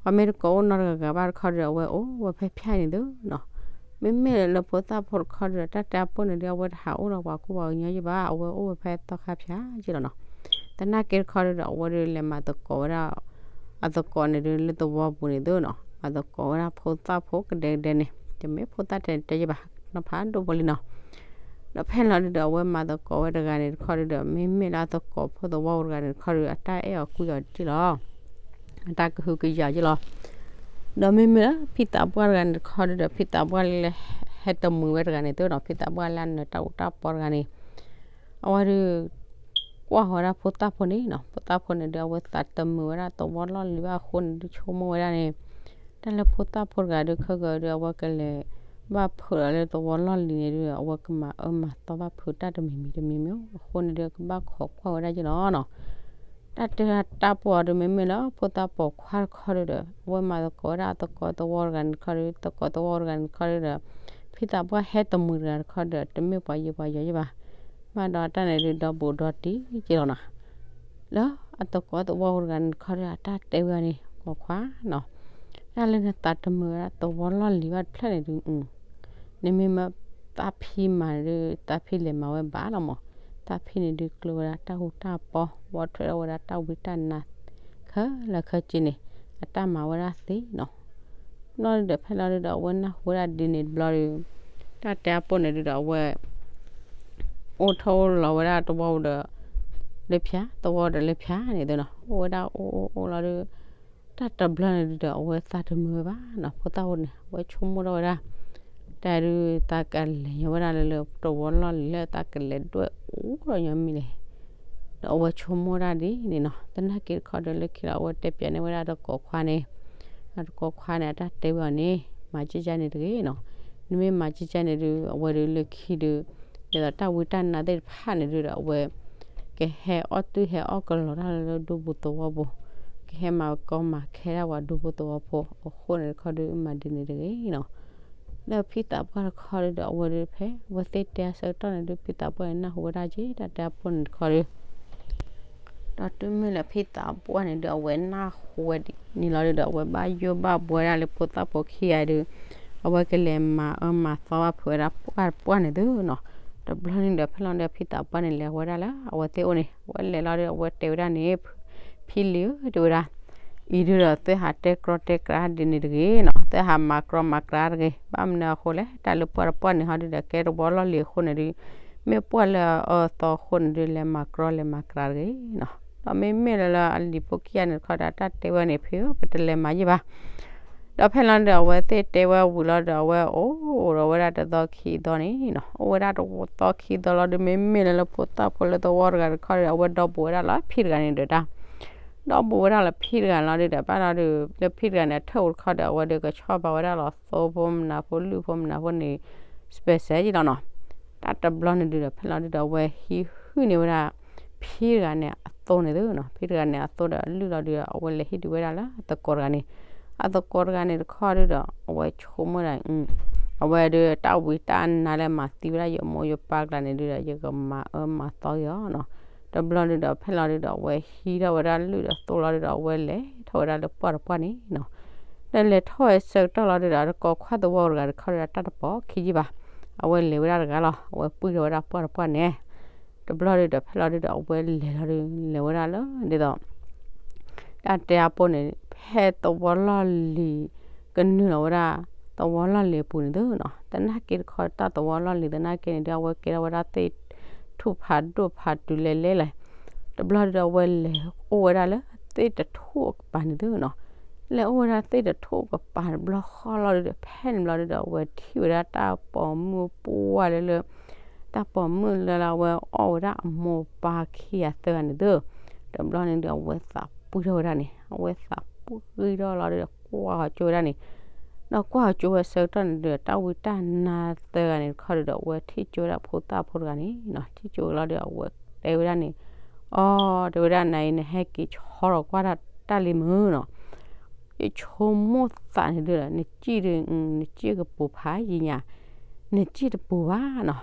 ပှၤမ့ၢ်တကိးအိၣ်နီတဂၤဂၤဘၣ်တခီဒီး အဝဲအိၣ်ဝဲဖဲဖၠၣ်န့ၣ်သုနီၤ. မ့မ့ၢ်လၢဖိသၣ်ဖိတခီဒီး တၢ်တဲအပူၤန့ၣ်ဒုး အဝဲတဟးအိၣ်ဒီးပှၤကူပှၤကညီယံၣ်ဘၣ်, အဝဲအိၣ်ဝဲဖဲသီခါဖၠၣ်ယံၣ်လီၤနီၤ. သနာ်က့တခီဒုးဒီး အဝဲဒုးလဲၤမၤသကိးဝဲဒၣ် အသကိးန့ၣ်ဒုး လၢသဝီပူၤန့ၣ်သုနီၤ, မၤသကိးဝဲဒၣ်ဖိသၣ်ဖိကဒဲကဒဲန့ၣ်, တမ့ၢ်ဖိသၣ်တဲတဲယံၣ်ဘၣ်, နီၤဖးဒိၣ်ဖိလံနီၤ. ဒီးဖဲလီၤဒုးဒီး အဝဲမၤသကိးဝဲတဂၤန့ၣ်တခီဒုးဒီး မ့မ့ၢ်လၢအသကိးဖိသဝီပူၤတဂၤန့ၣ်တခီဒုး အတၢ်အဲၣ်အီၤကွံအီၤယံၣ်လီၤ. အတၢ်ကဟုကယာ်ယံၣ်လီၤ. ဒီးမ့မ့ၢ်လၢဖံသးပှၢ်တဂၤန့ၣ်တခီဒုးဒီး ဖံသးပှၢ်လၢဟဲတမှံၤဝဲတဂၤန့ၣ်သုနီၤ, ဖံသးပှၢ်လၢအနၢၤတၢ်အူတၢ်ပီတဂၤန့ၣ် အဝဲဒုး ကွၢ်ဃီၤဝဲဒၣ်ဖိသၣ်ဖိန့ၣ်နီၤ, ဖိသၣ်ဖိန့ၣ်ဒုး အဝဲသးတမုာ်ဝဲဒၣ်သဝီလီၢ်လံၤဘၣ်အဃိန့ၣ်ဒုး ဆိကမိၣ်ဝဲဒၣ်န့ၣ် တၢ်လၢဖိသၣ်ဖိတဂၤဒုး ခဲကဒုး အဝဲကလဲၤဘၣ်ဖုးလီၤလၢသဝီလီၢ်လံၤန့ၣ်ဒုး အဝဲကမၤအၢမၤသီဘၣ်ဖုးတၢ်တမံၤမံၤတမံၤမံၤအဃိန့ၣ်ဒုး ကဘၣ်ခိးကွၢ်ဝဲဒၣ်ယံၣ်လီၤနီၤ. တၢ်တဲတၢ်ပီၢ်အီၤဒုး မ့မ့ၢ်လၢဖိသၣ်ပိာ်ခွါတခီဒုးဒီး အဝဲမၤသကိးဝဲဒၣ်အသကိးသဝီတဂၤန့ၣ်တခီဒုး သကိးသဝီတဂၤန့ၣ်တခီဒုးဒီး ဖံသးပှၢ်ဟဲတမှံၤတဂၤတခီဒုးဒီး တမ့ၢ်ပှၤယံၤပှၤယီၤယံၣ်ဘၣ်, ဘၣ်ဒီးတၢ်န့ၣ်ဒုး ဒီဘူးဒီတံၢ်က့လီၤနီၤ. လၢအသကိးသဝီတဂၤန့ၣ်တခီဒုး အတၢ်တဲဝဲအီၤန့ၣ် ပိာ်ခွါနီၤ, တၢ်လၢနသးတမုာ်ဝဲဒၣ်သဝီလီၢ်လံၤဘၣ်တဖျၢၣ်န့ၣ်ဒုး နမ့ၢ်မၢသးဖံမၤန့ၣ်ဒုး သးဖံလဲၤမၤဝဲဘၣ်လီၤမး, သးဖံန့ၣ်ဒုး ကျိၤဝဲဒၣ်တၢ်ဃူတၢ်ဖိး ဝီထွဲထီၣ်ဝဲဒၣ်တၢ်ဝံတၢ်နါ ခဲလၢာ်ခဲဆ့န့ၣ် အတၢ်မၤဝဲဒၣ်သ့နီၤ. ဘျီဒုးဒီး ဖဲလီၤဒုးဒီး အဝဲနၢ်ဟူဝဲဒၣ်ဒ်န့ၣ်တဘျီဒီး တၢ်တဲအပူၤန့ၣ်ဒုးဒီး အဝဲ အိၣ်ထီၣ်အိၣ်လီၤဝဲဒၣ်သဝီဒီး လၢဖၠၣ် သဝီဒီးလၢဖၠၣ်န့ၣ်သုနီၤ, အိၣ်ဝဲဒၣ်အိၣ်အိၣ်အိၣ်လီၤဒီး တၢ်တဘျီန့ၣ်ဒုးဒီး အဝဲသးတမုာ်ဝဲဘၣ်နီၤ, ဖိသၣ်ဖိန့ၣ် အဝဲဆိကမိၣ်ထီၣ်ဝဲဒၣ် တၢ်ဒုး သးကလဲၤညီဝဲဒၣ်လၢလၢသဝီလီၢ်လံၤလၢ သးကလဲၤဒွဲၣ်အူဒီးညီမံၤလဲၣ်. ဒီးအဝဲဆိကမိၣ်ဒၣ်ဒ်န့ၣ်နီၤ, သနာ်က့တခီဒီး လၢခံလီၤ အဝဲတဲပၠးန့ၢ်ဝဲဒၣ်သကိးခွါန့ၣ်, အသကိးခွါန့ၣ် အတၢ်တဲဝဲအီၤန့ၣ် မၤကၠံကၠါန့ၣ်တဂ့ၤနီၤ, နမ့ၢ်မၤကၠံကၠါန့ၣ်ဒုး အဝဲဒုးလၢခံဒုး ဒ်သိးတၢ်ဝံတၢ်နါသ့ၣ်တဖၣ်န့ၣ်ဒုးဒီး အဝဲ ကဟဲအီၣ်တုၤဟဲအီၣ်ကလီၤတၢ်လၢဒူပူၤသဝီပူၤ, ကဟဲမၤကီမၤခဲဒၣ်ပှၤဒူဖိသဝီဖိအဃိန့ၣ်တခီဒုး မၤဒ်န့ၣ်တဂ့ၤနီၤ. လၢဖံသးပှၢ်တခီဒုးဒီး အဝဲဒုးဖဲ အဝဲသ့ၣ်တဲအဆၢကတီၢ်န့ၣ်ဒုး ဖံသးပှၢ်န့ၣ် နၢ်ဟူဝဲဒၣ်က့ တၢ်တဲအပူၤန့ၣ်တခီဒုး ဒီးတုၤမ့ၢ်လၢဖံသးပှၢ်န့ၣ်ဒုး အဝဲနၢ်ဟူဝဲဒ်န့ၣ်လီၤဒုးဒီး အဝဲဘၣ်ယိၣ်ဘၣ်ဘှီဝဲဒၣ်လၢဖိသၣ်ဖိခံဂၤဒုး အဝဲကလဲၤမၤအၢမၤသီဘၣ်ဖုးဝဲဒၣ်ပှၢ်တပှၢ်န့ၣ်သုနီၤ. တဘျီန့ၣ်ဒီး ဖဲလီၤဒီး ဖံသးပှၢ်န့ၣ် လဲၤဝဲဒၣ်လၢအဝဲသ့ၣ်အိၣ်န့ၣ် အဝဲလဲၤလီၤဒီး အဝဲတဲဝဲဒၣ်န့ၣ် ဖံလံၤဧၢ တဲဝဲဒၣ် အံၤဒုးဒီး သုဟးတဲကြီတဲကြီဒ်န့ၣ်တဂ့ၤနီၤ, သုဟးမၤကြီမၤကြီတဂ့ၤ, ဘၣ်မနုၤအဃိလဲၣ်, တၢ်လၢပှၢ်တပှၢ်န့ၣ်ဟီဒုးဒီး ကဲသဝီလီၢ်လံၤအဃိန့ၣ်ဒုး မ့ၢ်ပှၢ်လၢအအၢအသီအဃိန့ၣ်ဒုး လဲၤမၤကြီလဲၤမၤကြီတဂ့ၤနီၤ. ဒီးမ့မ့ၢ်လၢလၢအလံၤဖိခံဂၤန့ၣ်တခီဒီး အတၢ်တဲဝဲန့ၣ် ဖံဧၢ ပတလဲၤမၤယံၣ်ဘၣ် ဒီးဖဲလီၤဒီး အဝဲသ့ၣ်တဲဝဲဝံၤလီၤဒီး အဝဲအိၣ်ဒီးဝဲဒၣ်တသီခံသီန့ၣ်နီၤ, အိၣ်ဝဲဒၣ်တသီခံသီလီၤဒီး မ့မ့ၢ်လၢလၢဖိသၣ်ဖိလၢသဝီတဂၤတခီဒီး အဝဲဒီဘူးဝဲဒၣ်လၢဖံတဂၤန့ၣ်ဒီးတၢ် ဒီဘူးဝဲဒၣ်လၢဖံတဂၤလီၤဒီး ဘၣ်လီၤဒီး လၢဖံတဂၤန့ၣ် အထၢၣ်ပူၤတခီဒီး အဝဲဒီးကဆီၣ်ဘၣ်ဝဲဒၣ်လီၤသိဖိမနုၤဖိ လုၢ်ဖိမနုၤဖိန့ၣ် စပဲးစဲးယံၤလီၤနီၤ. တၢ်တဘျီန့ၣ်ဒုးဒီး ဖဲလီၤဒုးဒီး အဝဲဟံးဟုၣ်န့ၢ်ဝဲဒၣ် ဖံတဂၤန့ၣ်အသိန့ၣ်သုနီၤ, ဖံတဂၤန့ၣ်အသိဒီး လုၢ်လီၤဒုးဒီး အဝဲလဲၤဟံးဒုးဝဲဒၣ်လၢအသကိးတဂၤန့ၣ်, အသကိးတဂၤန့ၣ်တခီဒုးဒီး အဝဲဆိကမိၣ်ဒၣ် အဝဲဒုးတၢ်ဝံတၢ်နါလၢမၤသံဝဲဒၣ်ယမိၢ်ယပၢ်ကျါန့ၣ်ဒုးဒီး ယကမၤအၢမၤသီက့ၤအီၤနီၤ. တဘျီဒုးဒီး ဖဲလီၤဒုးဒီး အဝဲဟံးထီၣ်ဝဲဒၣ်လုၢ်ဒီးသိလီၤဒုးဒီး အဝဲလဲၤထီၣ်ဝဲဒၣ်လၢပှၢ်တပှၢ်န့ၣ်နီၤ. ဒီးလဲၤထီၣ်ဝဲဆၢကတီၢ်လီၤဒုးဒီး သကိးခွါသဝီတဂၤတခီဒီး တၢ်တပိာ်ခံယံၤဘၣ်, အဝဲလဲၤဝဲဒၣ်တဂၤလီၤ, အဝဲပှံၢ်ထီၣ်ဝဲဒၣ်ပှၢ်တပှၢ်န့ၣ် တဘျီဒုးဒီး ဖဲလီၤဒုးဒီး အဝဲလဲၤလီၤဒုး လဲၤဝဲဒၣ်လၢ ဒ်သိး တၢ်တဲအပူၤန့ၣ် ဖဲသဝီလီၢ်လံၤ ကနုာ်လီၤဝဲဒၣ် သဝီလီၢ်လံၤအပူၤန့ၣ်သုနီၤ, သနာ်က့တခီ တၢ်သဝီလီၢ်လံၤသနာ်က့န့ၣ်ဒီး အဝဲကဲထီၣ်ဝဲဒၣ်သ့ၣ်ထူၣ်ဖးဒိၣ်ဖးတုၤလဲၣ်လဲၣ်လဲၣ်, တဘျီဒုးဒီး အဝဲလဲၤအိၣ်ဝဲဒၣ်လၢသ့ၣ်တထူၣ်အကပၤန့ၣ်သုနီၤ, လဲၤအိၣ်ဝဲဒၣ်သ့ၣ်တထူၣ်အကပၤတဘျီဃီလီၤဒုးဒီး ဖဲန့ၣ်ဘျီဒုးဒီး အဝဲထံၣ်ဝဲဒၣ်တၢ်ပိာ်မုၣ်ပှၢ်လၢလၢ တၢ်ပိာ်မုၣ်လၢလၢအဝဲအီၣ်ဝဲဒၣ်အမိၢ်ပၢ်ခံဂၤသၢဂၤန့ၣ်သု, တဘျီန့ၣ်ဒီး အဝဲသးပှံၢ်ထီၣ်ဝဲဒၣ်န့ၣ် အဝဲသးပှံၢ်ထီၣ်လီၤဒုးဒီး ကွၢ်ဟီၣ်ကၠိဝဲဒၣ်န့ၣ်, ဒီးကွၢ်ဟီၣ်ကၠိဝဲဆၢကတီၢ်န့ၣ်ဒီး တၢ်ဝံတၢ်နါသၢဂၤန့ၣ်တခီဒုးဒီး အဝဲထံၣ်ကၠိဝဲဒၣ်ဖိသၣ်ဖိတဂၤန့ၣ်နီၤ, ထံၣ်ကၠိဝဲလီၤဒီး အဝဲတဲဝဲဒၣ်န့ၣ်, အီ တဲဝဲဒၣ် နၤအံၤ နဟဲက့ၤဆီလီၤကွၢ်တၢ်လံမုၢ်နီၤ ယဆိကမိၣ်သးန့ၣ်ဒုးဒီး နစံၣ်ဒုး နစံၣ်ကပူၤဖးယံာ်ညါ, နစံၣ်တပူၤဘၣ်နီၤ,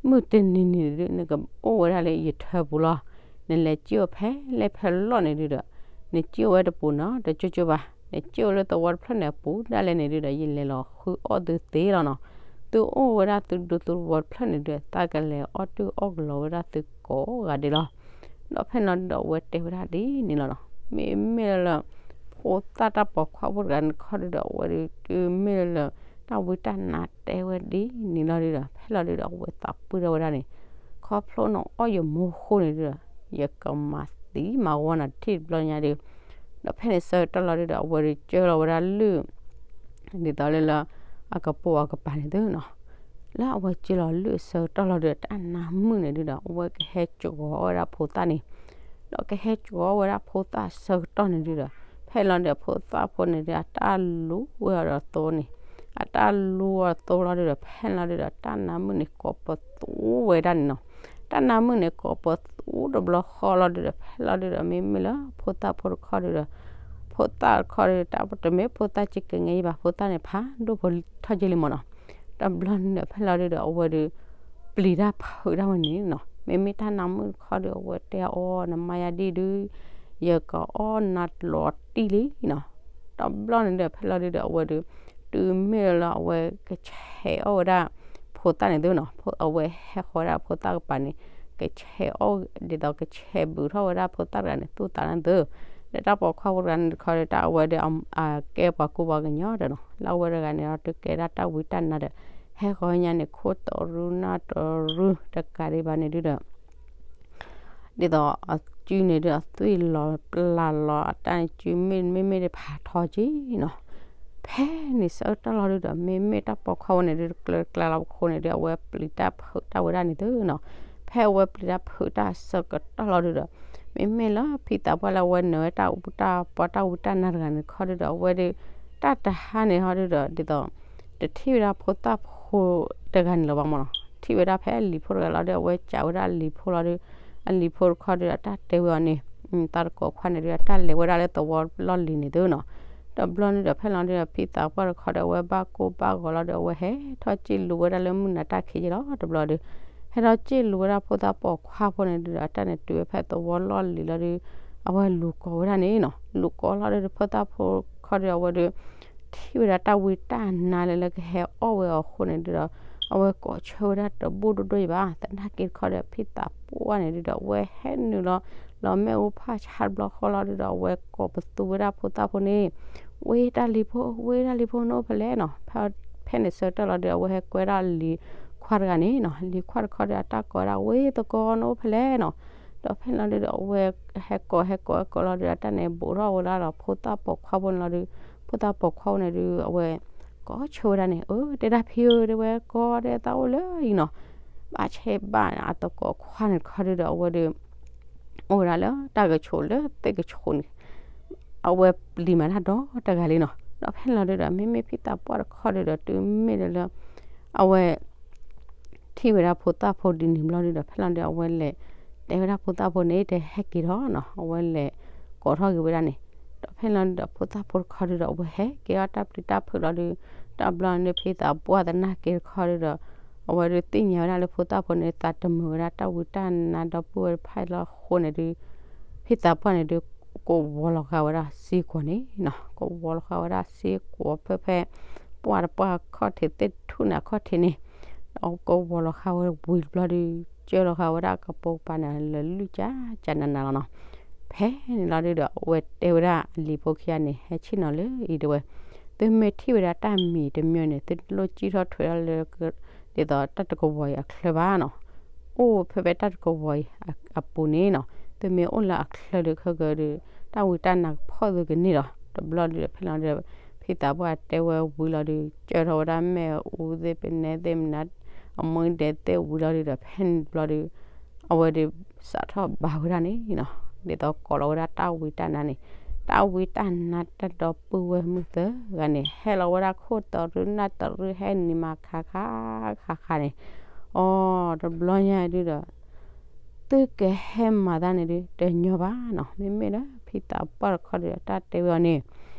မုၢ်တနံၤနံၤဒုး နကအိၣ်ဝဲဒၣ်လၢယထၢပူၤလီၤ, နလဲၤစံၣ်အိၣ်ဖဲလဲၣ်ဖဲလဲၣ်န့ၣ်ဒုးဒီး နစံၣ်အိၣ်ဝဲတပူၤနီၤ တကၠိကၠိဘၣ် နက့ၢ်အိၣ်လၢသဝီတဖျၢၣ်န့ၣ်အပူၤဒၣ်လဲာ်န့ၣ်ဒုဒီး ယလဲၤလီၤဃုအီၣ်သုသ့လီၤနီၤ. သုအိၣ်ဝဲဒၣ်သုဒူသုသဝီတဖျၢၣ်န့ၣ်ဒုဒီး သးကလဲၤအီၣ်တၢ်အီၣ်ကလီဝဲဒၣ်သုကိးဂၤဒဲးလီၤ. ဒီးဖဲလီၤဒုဒီး အဝဲတဲဝဲဒၣ်ဒ်န့ၣ်လီၤနီၤ. မ့မ့ၢ်လၢ ဖိသၣ်တၢ်ပိာ်ခွါဖိတဂၤန့ၣ်တခီဒုဒီး အဝဲဒုးတုၤမ့ၢ်လၢ တၢ်ဝံတၢ်နါတဲဝဲဒ်န့ၣ်လီၤဒုဒီး ဖဲလီၤဒုဒီး အဝဲသးပှၢ်ထီၣ်ဝဲဒၣ်န့ၣ်, ခီဖျိနအီၣ်ယမိၢ်အဃိန့ၣ်ဒုဒီး ယကမၤသံမၤဝီနၤတထံၣ်တဘျီညါဒု. ဒီးဖဲန့ၣ်ဆၢကတီၢ်လီၤဒုဒီး အဝဲဒုးကၢလီၤဝဲဒၣ်လုၢ် ဒ်သိးလၢလၢ အကပိာ်အကပၤန့ၣ်သုနီၤ. လၢအဝဲကၢလီၤလုၢ်အဆၢကတီၢ်လီၤဒုဒီး တၢ်နါမုၣ်န့ၣ်ဒုဒီး အဝဲကဟဲကၠီၤအီၣ်ဝဲဒၣ်ဖိသၣ်န့ၣ် ဒီးကဟဲကၠီၤအီၣ်ဝဲဒၣ်ဖိသၣ်အဆၢကတီၢ်န့ၣ်ဒုဒီး ဖဲလီၤဒုဒီး ဖိသၣ်ဖိန့ၣ်ဒုဒီး အတၢ်လူဝဲအီၤဒီးသိန့ၣ်, အတၢ်လူအီၤသိလီၤဒုဒီး ဖဲလီၤဒုဒီး တၢ်နါမုၣ်န့ၣ်ကိးပသူဝဲဒၣ်န့ၣ်နီၤ. တၢ်နါမုၣ်န့ၣ်ကိးပသူတဘျီဃီလီၤဒုဒီး ဖဲလီၤဒုဒီး မ့မ့ၢ်လၢဖိသၣ်ဖိတခီဒုဒီး ဖိသၣ်တခီဒု တၢ်တမ့ၢ်ဖိသၣ်ကကဲငဲယဘၣ် ဖိသၣ်န့ၣ်ဖးဒိၣ်ဖိထီၣ်က့လံမ့ၢ်နီၤ. တဘျီန့ၣ်ဒီး ဖဲလီၤဒုဒီး အဝဲဒုး ပျံၤတၢ်ဖုးတၢ်ဝဲန့ၣ်နီၤ. မ့မ့ၢ်တၢ်နါမုၣ်တခီဒု အဝဲတဲအီၤ နမါယၤဒ်ဒု ယကအီၣ်နါတလီၤတံၢ်လံနီၤ. တဘျီန့ၣ်ဒီး ဖဲလီၤဒုဒီး အဝဲဒုး တုၤမ့ၢ်လၢအဝဲ ကဆဲးအီၣ်ဝဲဒၣ် ဖိသၣ်န့ၣ်သုနီၤ, အဝဲဟဲဃီၤဝဲဒၣ်ဖိသၣ်ကပၤန့ၣ် ကဆဲးအီၣ် ဒ်သိးကဆဲးဘုးထီၣ်ဝဲဒၣ်ဖိသၣ်တဂၤန့ၣ် သူၣ်သးန့ၣ်သု, ဒီးတၢ်ပိာ်ခွါဖိတဂၤန့ၣ်တခီဒီး တၢ်အဝဲဒီး အကဲပှၤကူပှၤကညီဒီးနီၤ, လၢအဝဲတဂၤန့ၣ်ဒီး တကဲဒၣ်တၢ်ဝံတၢ်နါဒီး ဟဲဃီၤညါန့ၣ် ခိၣ်တရူနၢ်တရူတကးဒံးဘၣ်န့ၣ်ဒုဒီး ဒ်သိးအစုန့ၣ်ဒုး အသွံၣ်လီၤပျၢ်လီၤ အတၢ်စုမ့ၢ်မ့ၢ်မ့ၢ်တဖးထီက့နီၤ. ဖဲန့ၣ်ဆၢကတီၢ်လီၤဒုဒီး မ့မ့ၢ်တၢ်ပိာ်ခွါဝဲန့ၣ်ဒုး တကျၢၤတကျါလီၤပခိၣ်န့ၣ်ဒုး အဝဲပျံၤတၢ်ဖုးတၢ်ဝဲဒၣ်န့ၣ်သုနီၤ. ဖဲအဝဲပျံၤတၢ်ဖုးတၢ်ဆၢကတီၢ်လီၤဒုဒီး မ့မ့ၢ်လၢဖံသးပှၢ်လၢအဝဲနၢၤဝဲတၢ်အူတၢ်ပီ တၢ်ဝံတၢ်နါတဂၤန့ၣ်တခီဒုဒီး အဝဲဒုး တၢ်တဟါန့ၣ်ဟီဒုဒီး ဒ်သိး တထံၣ်ဝဲဒၣ်ဖိသၣ်ဖိတဂၤန့ၣ်လၢၤဘၣ်မ့ၢ်နီၤ, ထံၣ်ဝဲဒၣ်ဖဲအလံၤဖိတဂၤလီၤဒီး အဝဲစံးဝဲဒၣ်အလံၤဖိလီၤဒီး အလံၤဖိတခီဒီး အတၢ်တဲဝဲအီၤန့ၣ် သးတကိးခွါန့ၣ်ဒီး အတၢ်လဲၤဝဲဒၣ်လၢသဝီလီၢ်လံၤန့ၣ်သုနီၤ. တဘျီန့ၣ်ဒီး ဖဲလီၤဒုဒီး ဖံသးပှၢ်တခီဒီး အဝဲဘၣ်ကိၢ်ဘၣ်ဂီၤလီၤဒီး အဝဲဟဲထီၣ်စံၣ်လူၤဝဲဒၣ်လၢမုၢ်နၤတၢ်ခံးက့လီၤ. တဘျီဒီး ဟဲထီၣ်စံၣ်လူၤဝဲဒၣ်ဖိသၣ်ပိာ်ခွါဖိန့ၣ်ဒုဒီး အတၢ်န့ၣ်တုၤဝဲဖဲသဝီလီၢ်လံၤလီၤဒီး အဝဲလူၤကိးဝဲဒၣ်န့ၣ်နီၤ, လူၤကိးလီၤဒုဒီး ဖိသၣ်ဖိတခီဒီး အဝဲဒုး ထံၣ်ဝဲဒၣ်တၢ်ဝံတၢ်နါလၢလၢကဟဲအီၣ်ဝဲအီၤအဃိန့ၣ်ဒုဒီး အဝဲကိးဆၢဝဲဒၣ်တဘူၣ်ဒိၣ်ဒိၣ်ယံၤဘၣ်. သနာ်က့တခီဒီး ဖံသးပှၢ်န့ၣ်ဒုဒီး အဝဲဟဲနုာ်လီၤ လီၤမ့ၣ်အူဖးဆါတဘျီဃီလီၤဒုဒီး အဝဲကိးပသူဝဲဒၣ်ဖိသၣ်ဖိန့ၣ် ဝ့တၢ်လံၤဖိ ဝ့တၢ်လံၤဖိ နအိၣ်ဖဲလဲၣ်နီၤ. ဖဲန့ၣ်ဆၢကတီၢ်လီၤဒုး အဝဲဟဲကွဲဒၣ်လံၤခွါတဂၤန့ၣ်နီၤ, လံၤခွါတခီဒီး အတၢ်ကိးဝဲဒၣ် ဝ့သကိး နအိၣ်ဖဲလဲၣ်နီၤ. ဒီးဖဲလီၤဒုဒီး အဝဲဟဲကိးဟဲကိးဟဲကိးလီၤဒုး အတၢ်န့ၣ်ဘူးထီၣ်ဝဲဒၣ်ဒီးဖိသၣ်ပိာ်ခွါဖိန့ၣ်လီၤဒုး ဖိသၣ်ပိာ်ခွါဖိန့ၣ်ဒုး အဝဲကိးဆၢဝဲဒၣ်န့ၣ် အၢ တဲဒၣ်ဖံဧၢ တဲဝဲ ကိးဒဲသးအိၣ်လၢအံၤနီၤ. ဘၣ်ဆဲးဘၣ်န့ၣ် အသကိးခွါန့ၣ်တခီဒုဒီး အဝဲဒုး အိၣ်ဝဲဒၣ်လၢတၢ်ကဆိးလၢသ့ၣ်ကဆိးန့ၣ် အဝဲပျံၤမးတၢ်ဒီတဂၤလံနီၤ. ဒီးဖဲလီၤဒုဒီး မ့မ့ၢ်ဖံသးပှၢ်တခီဒုဒီး တုၤမ့ၢ်လၢလၢ အဝဲ ထံၣ်ဝဲဒၣ်ဖိသၣ်ဖိဒ်န့ၣ်ဘျီဒုဒီး ဖဲလီၤဒု အဝဲလဲၤ တဲဝဲဒၣ်ဖိသၣ်ဖိန့ၣ် တဟဲက့ၤထီၣ်နီၤ, အဝဲလဲၤကိးထီၣ်က့ၤဝဲဒၣ်န့ၣ်. ဒီးဖဲလီၤဒုဒီး ဖိသၣ်ဖိတခီဒုဒီး အဝဲဟဲက့ၤအီၣ်တၢ်ပျံၤတၢ်ဖုးလီၤဒု တဘျီန့ၣ် ဖံသးပှၢ်သနာ်က့တခီဒုဒီး အဝဲဒုးသ့ၣ်ညါဝဲဒၣ်လၢဖိသၣ်ဖိန့ၣ် သးတမုာ်ဝဲဒၣ်တၢ်ဝံတၢ်နါဒီပုၢ်ဝဲၢ်တဖၣ်အံၤလီၤအဃိန့ၣ်ဒု ဖံသးပှၢ်န့ၣ်ဒုး ကိးဝီၤလီၤဃာ်ဝဲဒၣ်စ့ကွီၤန့ၣ်နီၤ, ကိးဝီၤလီၤဃာ်ဝဲဒၣ်စ့ကွီၤဖဲဖဲ ပှၢ်တပှၢ်အခီၣ်ထံး သ့ၣ်ထူၣ်န့ၣ်အခီၣ်ထံးန့ၣ် ကိးဝီၤလီၤဃာ်ဝဲဝံၤတဘျီဒုး ကၢလီၤဃာ်ဝဲဒၣ်ကပိာ်ကပၤန့ၣ် လၢလုၢ်ကၠးကၠးနးနးလီၤနီၤ. ဖဲန့ၣ်လီၤဒုဒီး အဝဲတဲဝဲဒၣ်အလံၤဖိခံဂၤန့ၣ် ဟဲဆ့ၣ်နီၤလၢအံၤတဲဝဲ, သုမ့ၢ်ထံၣ်ဝဲဒၣ်တၢ်မံၤတမံၤန့ၣ် သုတလိၣ်စံၣ်ထီၣ်ထွဲထီၣ်လၢ ဒ်သိးတၢ်တကဝီၤအံၤအချၢဘၣ်နီၤ. အိၣ်ဖဲဖဲတၢ်တကဝီၤအံၤအပူၤန့ၣ်နီၤ, သုမ့ၢ်အိၣ်လၢအချၢဒုးခဲကဒုး တၢ်ဝံတၢ်နါကဖီၣ်သုကန့ၢ်ဒီး တဘျီဒုဒီး ဖဲလီၤဒုဒီး ဖံသးပှၢ်တဲဝဲဝံၤလီၤဒုး ကၢထီၣ်ဝဲဒၣ်မ့ၣ်အူသ့ၣ် ပနဲသ့ၣ် မနုၤ အမူဒဲးသ့ၣ်ဝံၤလီၤဒုဒီး ဖဲန့ၣ်တဘျီဒုး အဝဲဒုး စးထီၣ်ဘါဝဲဒၣ်န့ၣ်နီၤ, ဒ်သိးကိးလီၤဝဲဒၣ်တၢ်ဝံတၢ်နါန့ၣ်, တၢ်ဝံတၢ်နါတၢ်ဒီပုၢ်ဝဲၢ်မုၣ်သၢဂၤန့ၣ် ဟဲလီၤဝဲဒၣ်ခိၣ်တရူနၢ်တရူ ဟဲနံၤမၤခးခးခးခးန့ၣ်, အိ တဘျီညါဒုဒီး သုကဟဲမၤတၢ်န့ၣ်ဒု တညီဘၣ်နီၤ, မ့မ့ၢ်လၢဖံသးပှၢ်တခီဒုဒီး တၢ်တဲဝဲအီၤန့ၣ်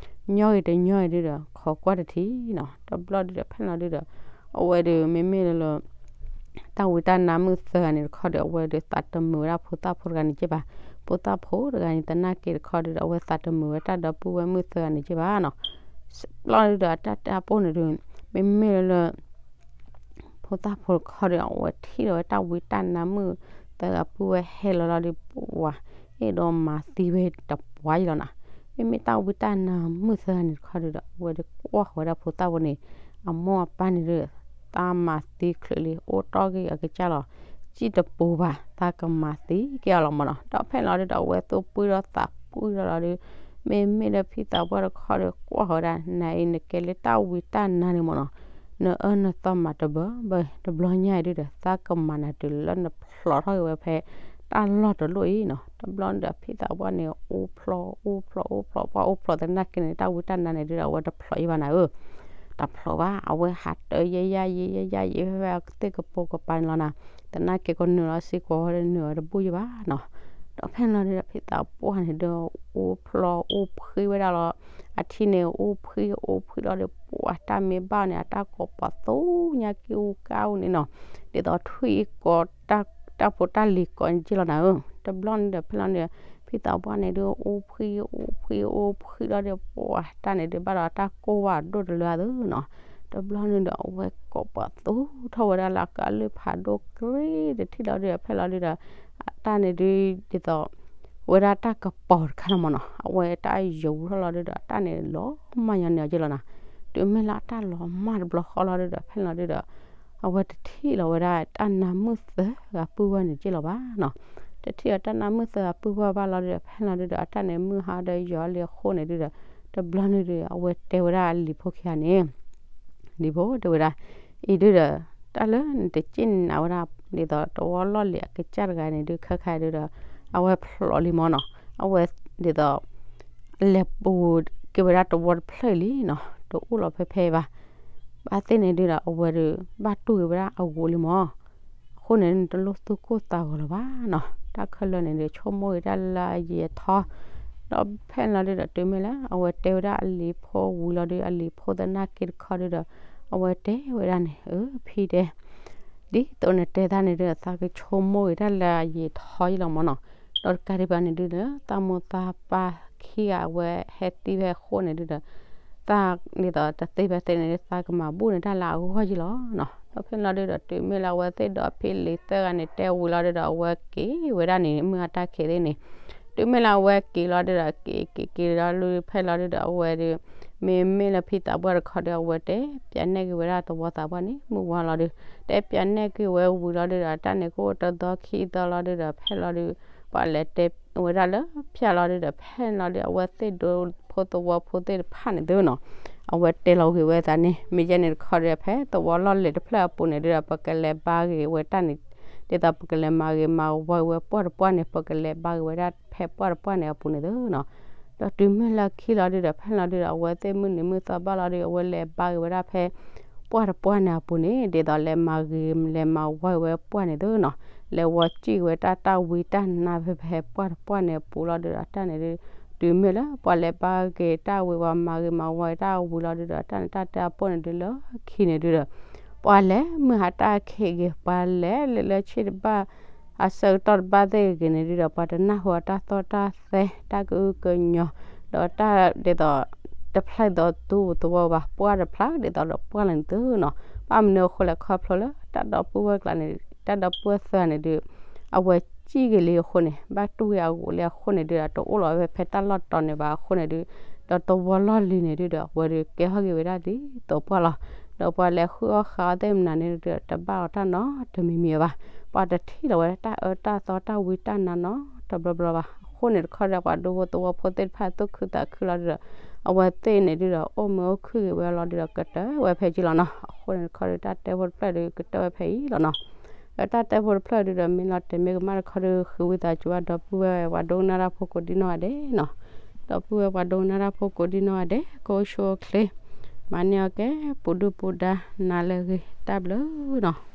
ညီဂ့ၤတညီဂ့ၤဒုဒီး ခိးကွၢ်တထံၣ်နီၤ, တဘျီဒုဒီး ဖဲလီၤဒုဒီး အဝဲဒုးမ့မ့ၢ်လၢလၢ တၢ်ဝံတၢ်နါမုၣ်သၢဂၤန့ၣ်တခီဒီး အဝဲဒုးသးတမုာ်ဝဲဒၣ်ဖိသၣ်ဖိတဂၤန့ၣ်က့ဘၣ်, ဖိသၣ်ဖိတဂၤန့ၣ် သနာ်က့တခီဒုဒီး အဝဲသးတမုာ်ဝဲတၢ်ဒီပုၢ်ဝဲၢ်မုၣ်သၢဂၤန့ၣ်က့ဘၣ်နီၤ. ဘျီဒုဒီး အတၢ်တဲအပိၢ်န့ၣ်ဒု မ့မ့ၢ်လၢ ဖိသၣ်ဖိတခီဒီး အဝဲထံၣ်လီၤဝဲတၢ်ဝံတၢ်နါမုၣ်သၢဂၤပုၢ်ဝဲၢ်ဟဲလီၤလီၤဒီး ပှၤအဲၣ်ဒိးမၤသံဝဲတပှၢ်ယလီၤနီၤ. မ့မ့ၢ်တၢ်ဝံတၢ်နါမုၣ်သၢဂၤန့ၣ်တခီဒုဒီး အဝဲဒုကွၢ်ဃီၤဝဲဒၣ်ဖိသၣ်ဖိန့ၣ် အမိၢ်အပၢ်န့ၣ်ဒု သးမၤသံချုးလံ အိၣ်တီၢ်က့ၤအကစၢ်လီၤ. စံၣ်တပူၤဘၣ် သးကမၤသံက့ၤအီၤလီၤမၢ်နီၤ. ဒီးဖဲလီၤဒုဒီး အဝဲသိၣ်ပှံၢ်ထီၣ်သးပှံၢ်ထီၣ်လီၤဒု မ့မ့ၢ်လၢဖံသးပှၢ်တခီဒီး ကွၢ်ဃီၤဝဲဒၣ် နၤအံၤနကဲလၢတၢ်ဝံတၢ်နါန့ၣ်မၢ်နီၤ, နအၢနသီမၤတဘၢဘၢ တဘျီညါအံၤဒုဒီး သးကမၤနၤတုၤလၢနဖျိးထီၣ်က့ၤဝဲဖဲ တၢ်လီၢ်တလီၢ်အံၤနီၤ. တဘျီန့ၣ်ဒီး ဖံသးပှၢ်န့ၣ် အိၣ်ဖျိ အိၣ်ဖျိ အိၣ်ဖျိ ပှၤအိၣ်ဖျိသနာ်က့န့ၣ် တၢ်ဝံတၢ်နါန့ၣ်ဒုဒီး အဝဲတဖျိးယံၤဘၣ်နၤဧၢ တဖျိးဘၣ် အဝဲဟးတၢ်ယဲယဲယဲယဲယဲ ဖဲဖဲအသ့ၣ်ကပိာ်ကပၤန့ၣ်လီၤနၤ. သနာ်က့ကနုာ်လီၤစ့ၢ်ကီးဝဲဒီး နုာ်ဝဲတဘူၣ်ယံၤဘၣ်နီၤ. ဒီးဖဲန့ၣ်လီၤဒုဒီး ဖံသးပှၢ်န့ၣ်ဒု အိၣ်ဖျိအိၣ်ဖှံဝဲဒၣ်လီၤ. အထံန့ၣ် အိၣ်ဖှံအိၣ်ဖှံလီၤဒီး ပှၤတၢ်မ့ၢ်ဘၣ်န့ၣ် အတၢ်ကိးပှၤသိညါက့အိၣ်ကါအိၣ်န့ၣ်နီၤ. ဒ်သိးထွံၣ်ကိး တၢ်ဖိတၢ်လံၤကိးန့ၣ်က့လီၤနၤဧၢ. တဘျီန့ၣ်ဒီး ဖဲလီၤန့ၣ်ဒီး ဖံသးပှၢ်န့ၣ်ဒု အိၣ်ဖှံအိၣ်ဖှံအိၣ်ဖှံလီၤဒီး ပှၤတၢ်န့ၣ်ဒု ဘၣ်ဒီးတၢ်ကိၢ်ဝဲအဒိၣ်တလၢအသိးနီၤ. တဘျီန့ၣ်ဒီး အဝဲကိးပှၤသူထီၣ်ဝဲဒၣ်လၢအကလုၢ်ဖးဒိၣ်ကျ့တထံၣ်လီၤဒုဒီး ဖဲလီၤဒုဒီး အတၢ်န့ၣ်ဒု ဒ်သိး ဝဲဒၣ်တၢ်ကပီၤတခါလီၤမၢ်နီၤ. အဝဲတၢ်ယိာ်ထီၣ်လီၤဒုဒီး အတၢ်န့ၣ်လီၤမၢ်ညီန့ၣ်အီၤက့လီၤနၤ. တုၤမ့ၢ်လၢအတၢ်လီၤမၢ်တဘျီဃီလီၤဒုဒီး ဖဲလီၤဒုဒီး အဝဲတထံၣ်လီၤဝဲဒၣ်တၢ်နါမုၣ်သၢဂၤပုၢ်ဝဲၢ်န့ၣ်က့လီၤဘၣ်နီၤ. တထံၣ်လီၤတၢ်နါမုၣ်သၢဂၤပုၢ်ဝဲၢ်ဘၣ်လီၤဒုဒီး ဖဲလီၤဒုဒီး အတၢ်န့ၣ်မုၢ်ဟါဒီးယီၤလံအဃိန့ၣ်ဒုဒီး တဘျီန့ၣ်ဒု အဝဲတဲဝဲဒၣ်အလံၤဖိခံဂၤန့ၣ် လံၤဖိတဲဝဲဒၣ် အံၤဒုဒီး တၢ်လၢနတစ့ၣ်နၤဝဲဒၣ် ဒ်သိးတဝီလီၢ်လံၤအကစၢ်တဂၤန့ၣ်ဒု ခဲခါဒုဒီး အဝဲဖျိးလံမၢ်နီၤ. အဝဲဒ်သိး လဲၤပူၤက့ၤဝဲဒၣ်တဝီတဖျၢၣ်လံနီၤ, တအိၣ်လီၤဖဲဖဲဘၣ်. ဘၣ်သ့ၣ်န့ၣ်ဒုဒီး အဝဲဒု ဘၣ်တူၢ်က့ၤဝဲဒၣ်အဂိၤလံမၢ်. အဃိန့ၣ် နတလိၣ်သူၣ်ကိၢ်သးဂီၤလၢၤဘၣ်နီၤ. တၢ်ခဲလၢာ်န့ၣ်ဒု ဆိကမိၣ်ဂ့ၤတၢ်လၢအယံၤအထီ, ဒီးဖဲန့ၣ်လီၤဒုဒီး တုၤမ့ၢ်လၢ အဝဲတဲဝဲဒၣ်အလံၤဖိဝံၤလီၤဒု အလံၤဖိသနာ်က့တခီဒုဒီး အဝဲတဲဝဲဒၣ်န့ၣ် အၢ ဖံတဲ ဒ်သိးနတဲတၢ်န့ၣ်ဒုဒီး သးကဆိကမိၣ်ဂ့ၤတၢ်လၢအယံၤထီယံၤလီၤမၢ်နီၤ. ဒီးတကးဒံးဘၣ်န့ၣ်ဒုဒီး သးမိၢ်သးပၢ်ခံဂၤအဝဲဟဲသံဖဲအဃိန့ၣ်ဒုဒီး သးဒ်သိးတသ့ဖဲသ့န့ၣ်ဒု သးကမၤဘူၣ်န့ၢ်တၢ်လၢအဂီၢ်ယံၤလီၤနီၤ. ဒီးဖဲန့ၣ်လီၤဒုဒီး တုၤမ့ၢ်လၢအဝဲသ့ၣ်ဒီးဖံလံၤသၢဂၤန့ၣ် တဲဝံၤလီၤဒုဒီး အဝဲက့ၤဝဲဒၣ်န့ၣ် မုၢ်ဟါတၢ်ခံးသ့ၣ်န့ၣ် တုၤမ့ၢ်လၢအဝဲက့ၤလီၤဒုဒီး က့ၤက့ၤက့ၤဒီးလၢဖဲလီၤဒုဒီး အဝဲဒု မ့မ့ၢ်လၢဖံသးပှၢ်တခီဒီး အဝဲတဲပျးနဲၣ်က့ၤဝဲဒၣ်သဝီသးပှၢ်န့ၣ် မုၢ်ဝါလီၤဒု တဲပျးနဲၣ်က့ၤဝဲဝံၤလီၤဒုဒီး တၢ်န့ၣ်ကအိၣ်တသီခံသီလီၤဒုဒီး ဖဲလီၤဒု ပှၤလဲၤတဲဝဲဒၣ်လၢဖၠၣ်လီၤဒုဒီး ဖဲလီၤဒု အဝဲသ့ၣ်ဒိဖိသဝီဖိသ့ၣ်တဖၣ်န့ၣ်သုနီၤ အဝဲတဲလီၤဂ့ၤဝဲသးန့ၣ် မ့ၢ်ယဲန့ၣ်တခီဒီး ဖဲသဝီလီၢ်လံၤတဖျၢၣ်အပူၤန့ၣ်ဒုဒီး ပကလဲၤဘါဂ့ၤဝဲတၢ်န့ၣ် ဒ်သိးပကလဲၤမၤဂ့ၤမၤဝါဂ့ၤဝဲပှၢ်တပှၢ်န့ၣ် ပကလဲၤဘါဂ့ၤဝဲဒၣ်ဖဲပှၢ်တပှၢ်န့ၣ်အပူၤန့ၣ်သုနီၤ. ဒီးတုၤမ့ၢ်လၢခံလီၤဒုဒီး ဖဲလီၤဒုဒီး အဝဲသ့ၣ်မုၢ်နံၤမုၢ်သီဘၣ်လီၤဒု အဝဲလဲၤဘါဂ့ၤဝဲဒၣ်ဖဲ ပှၢ်တပှၢ်န့ၣ်အပူၤန့ၣ် ဒ်သိးလဲၤမၤဂ့ၤလဲၤမၤဝါဂ့ၤဝဲပှၢ်န့ၣ်သုနီၤ. လဲၤဝီၤစံၣ်ဝဲတၢ်တၢ်ဝံတၢ်နါဖဲဖဲပှၢ်တပှၢ်န့ၣ်အပူၤလီၤဒုဒီး တၢ်န့ၣ်ဒု တုၤမ့ၢ်လၢပှၤလဲၤဘါဂ့ၤတၢ်ဝံၤ ပှၤမၤဂ့ၤမၤဝါဂ့ၤတၢ်ဝံၤလီၤဒုဒီး တၢ်န့ၣ်တၢ်တဲအပိၢ်န့ၣ်ဒုလၢခံန့ၣ်ဒုဒီး ပှၤလဲၤမုၢ်ဟါတၢ်ခံးဂ့ၤ ပှၤလဲၤလၢလၢဆ့ၣ်တဘၣ် အဆၢကတီၢ်တဘၣ်သ့ၣ်ဂ့ၤန့ၣ်ဒုဒီး ပှၤတနၢ်ဟူအတၢ်သီၣ်တၢ်သဲ တၢ်ကအုကညီၤ ဒီးတၢ်ဒ်သိး တဖျၢၣ်ဒ်သိးသူသဝီဘၣ် ပှၢ်တဖျၢၣ်ဒ်သိးဒီးပှၢ်လၢန့ၣ်သုနီၤ. ဘၣ်မနုၤအဃိလဲၣ် ခီဖျိလၢတၢ်ဒီပုၢ်ဝဲၢ်ကျါန့ၣ် တၢ်ဒီပုၢ်ဝဲၢ်သၢဂၤန့ၣ်ဒု အဝဲစံၣ်ဂ့ၤလံအဃိန့ၣ် ဘၣ်တူၢ်ဂ့ၤအဂိၤလံအဃိန့ၣ်ဒုဒီး တအိၣ်လီၤဝဲဖဲတၢ်လီၢ်တီၤန့ၣ်ဘၣ်အဃိန့ၣ်ဒု ဒီးသဝီလီၢ်လံၤန့ၣ်ဒုဒီး အဝဲဒုကဲထီၣ်က့ၤဝဲဒၣ်ဒ်သိးပှၢ်လီၤ. ဒီးပှၤလဲၤဃုအီၣ်ဃုအီသ့ၣ်မနုၤန့ၣ်ဒုဒီး တဘၣ်အီၤတၢ်နီတမံၤမံၤဘၣ်. ပှၤတထံၣ်လီၤဝဲဒၣ်တၢ်အၢတၢ်သီတၢ်ဝံတၢ်နါနီတဘျီဘျီဘၣ်. အဃိန့ၣ်တခီဒီး ပှၤဒူဖိသဝီဖိသ့ၣ်တဖၣ်သူၣ်ခုသးခုလီၤဒုဒီး အဝဲသ့ၣ်န့ၣ်ဒုဒီး အိၣ်မုာ်အိၣ်ခုၣ်ဂ့ၤဝဲလီၤဒုဒီး ကတၢၢ်ဝဲဖဲအံၤလီၤနီၤ. အဃိန့ၣ်တခီဒီး တၢ်တဲဖိတဖျၢၣ်ဒု ကတၢၢ်ဝဲဖဲအံၤလီၤနီၤ. ဒီးတၢ်တဲဖိတဖျၢၣ်ဒုဒီး မ့ၢ်လီၤတဲာ်မ့ၢ်ကမၣ်တခီဒီး ဃုဝံသးစူၤဘၣ်ဒီပုၢ်ဝဲၢ်ပှၤဒိကနၣ်တၢ်ဖိကိးဒံနီၢ်ဂၤဒဲးနီၤ. ဒီပုၢ်ဝဲၢ်ပှၤဒိကနၣ်တၢ်ဖိကိးဒံနီၢ်ဂၤဒဲး ကအိၣ်ဆူၣ်အိၣ်ချ့ မၤန့ၢ်အီၤကဲ ပူၤဒုၣ်ပူၤဒါ နၤလၢအဂ့ၤ တၢ်ဘျုးနီၤ.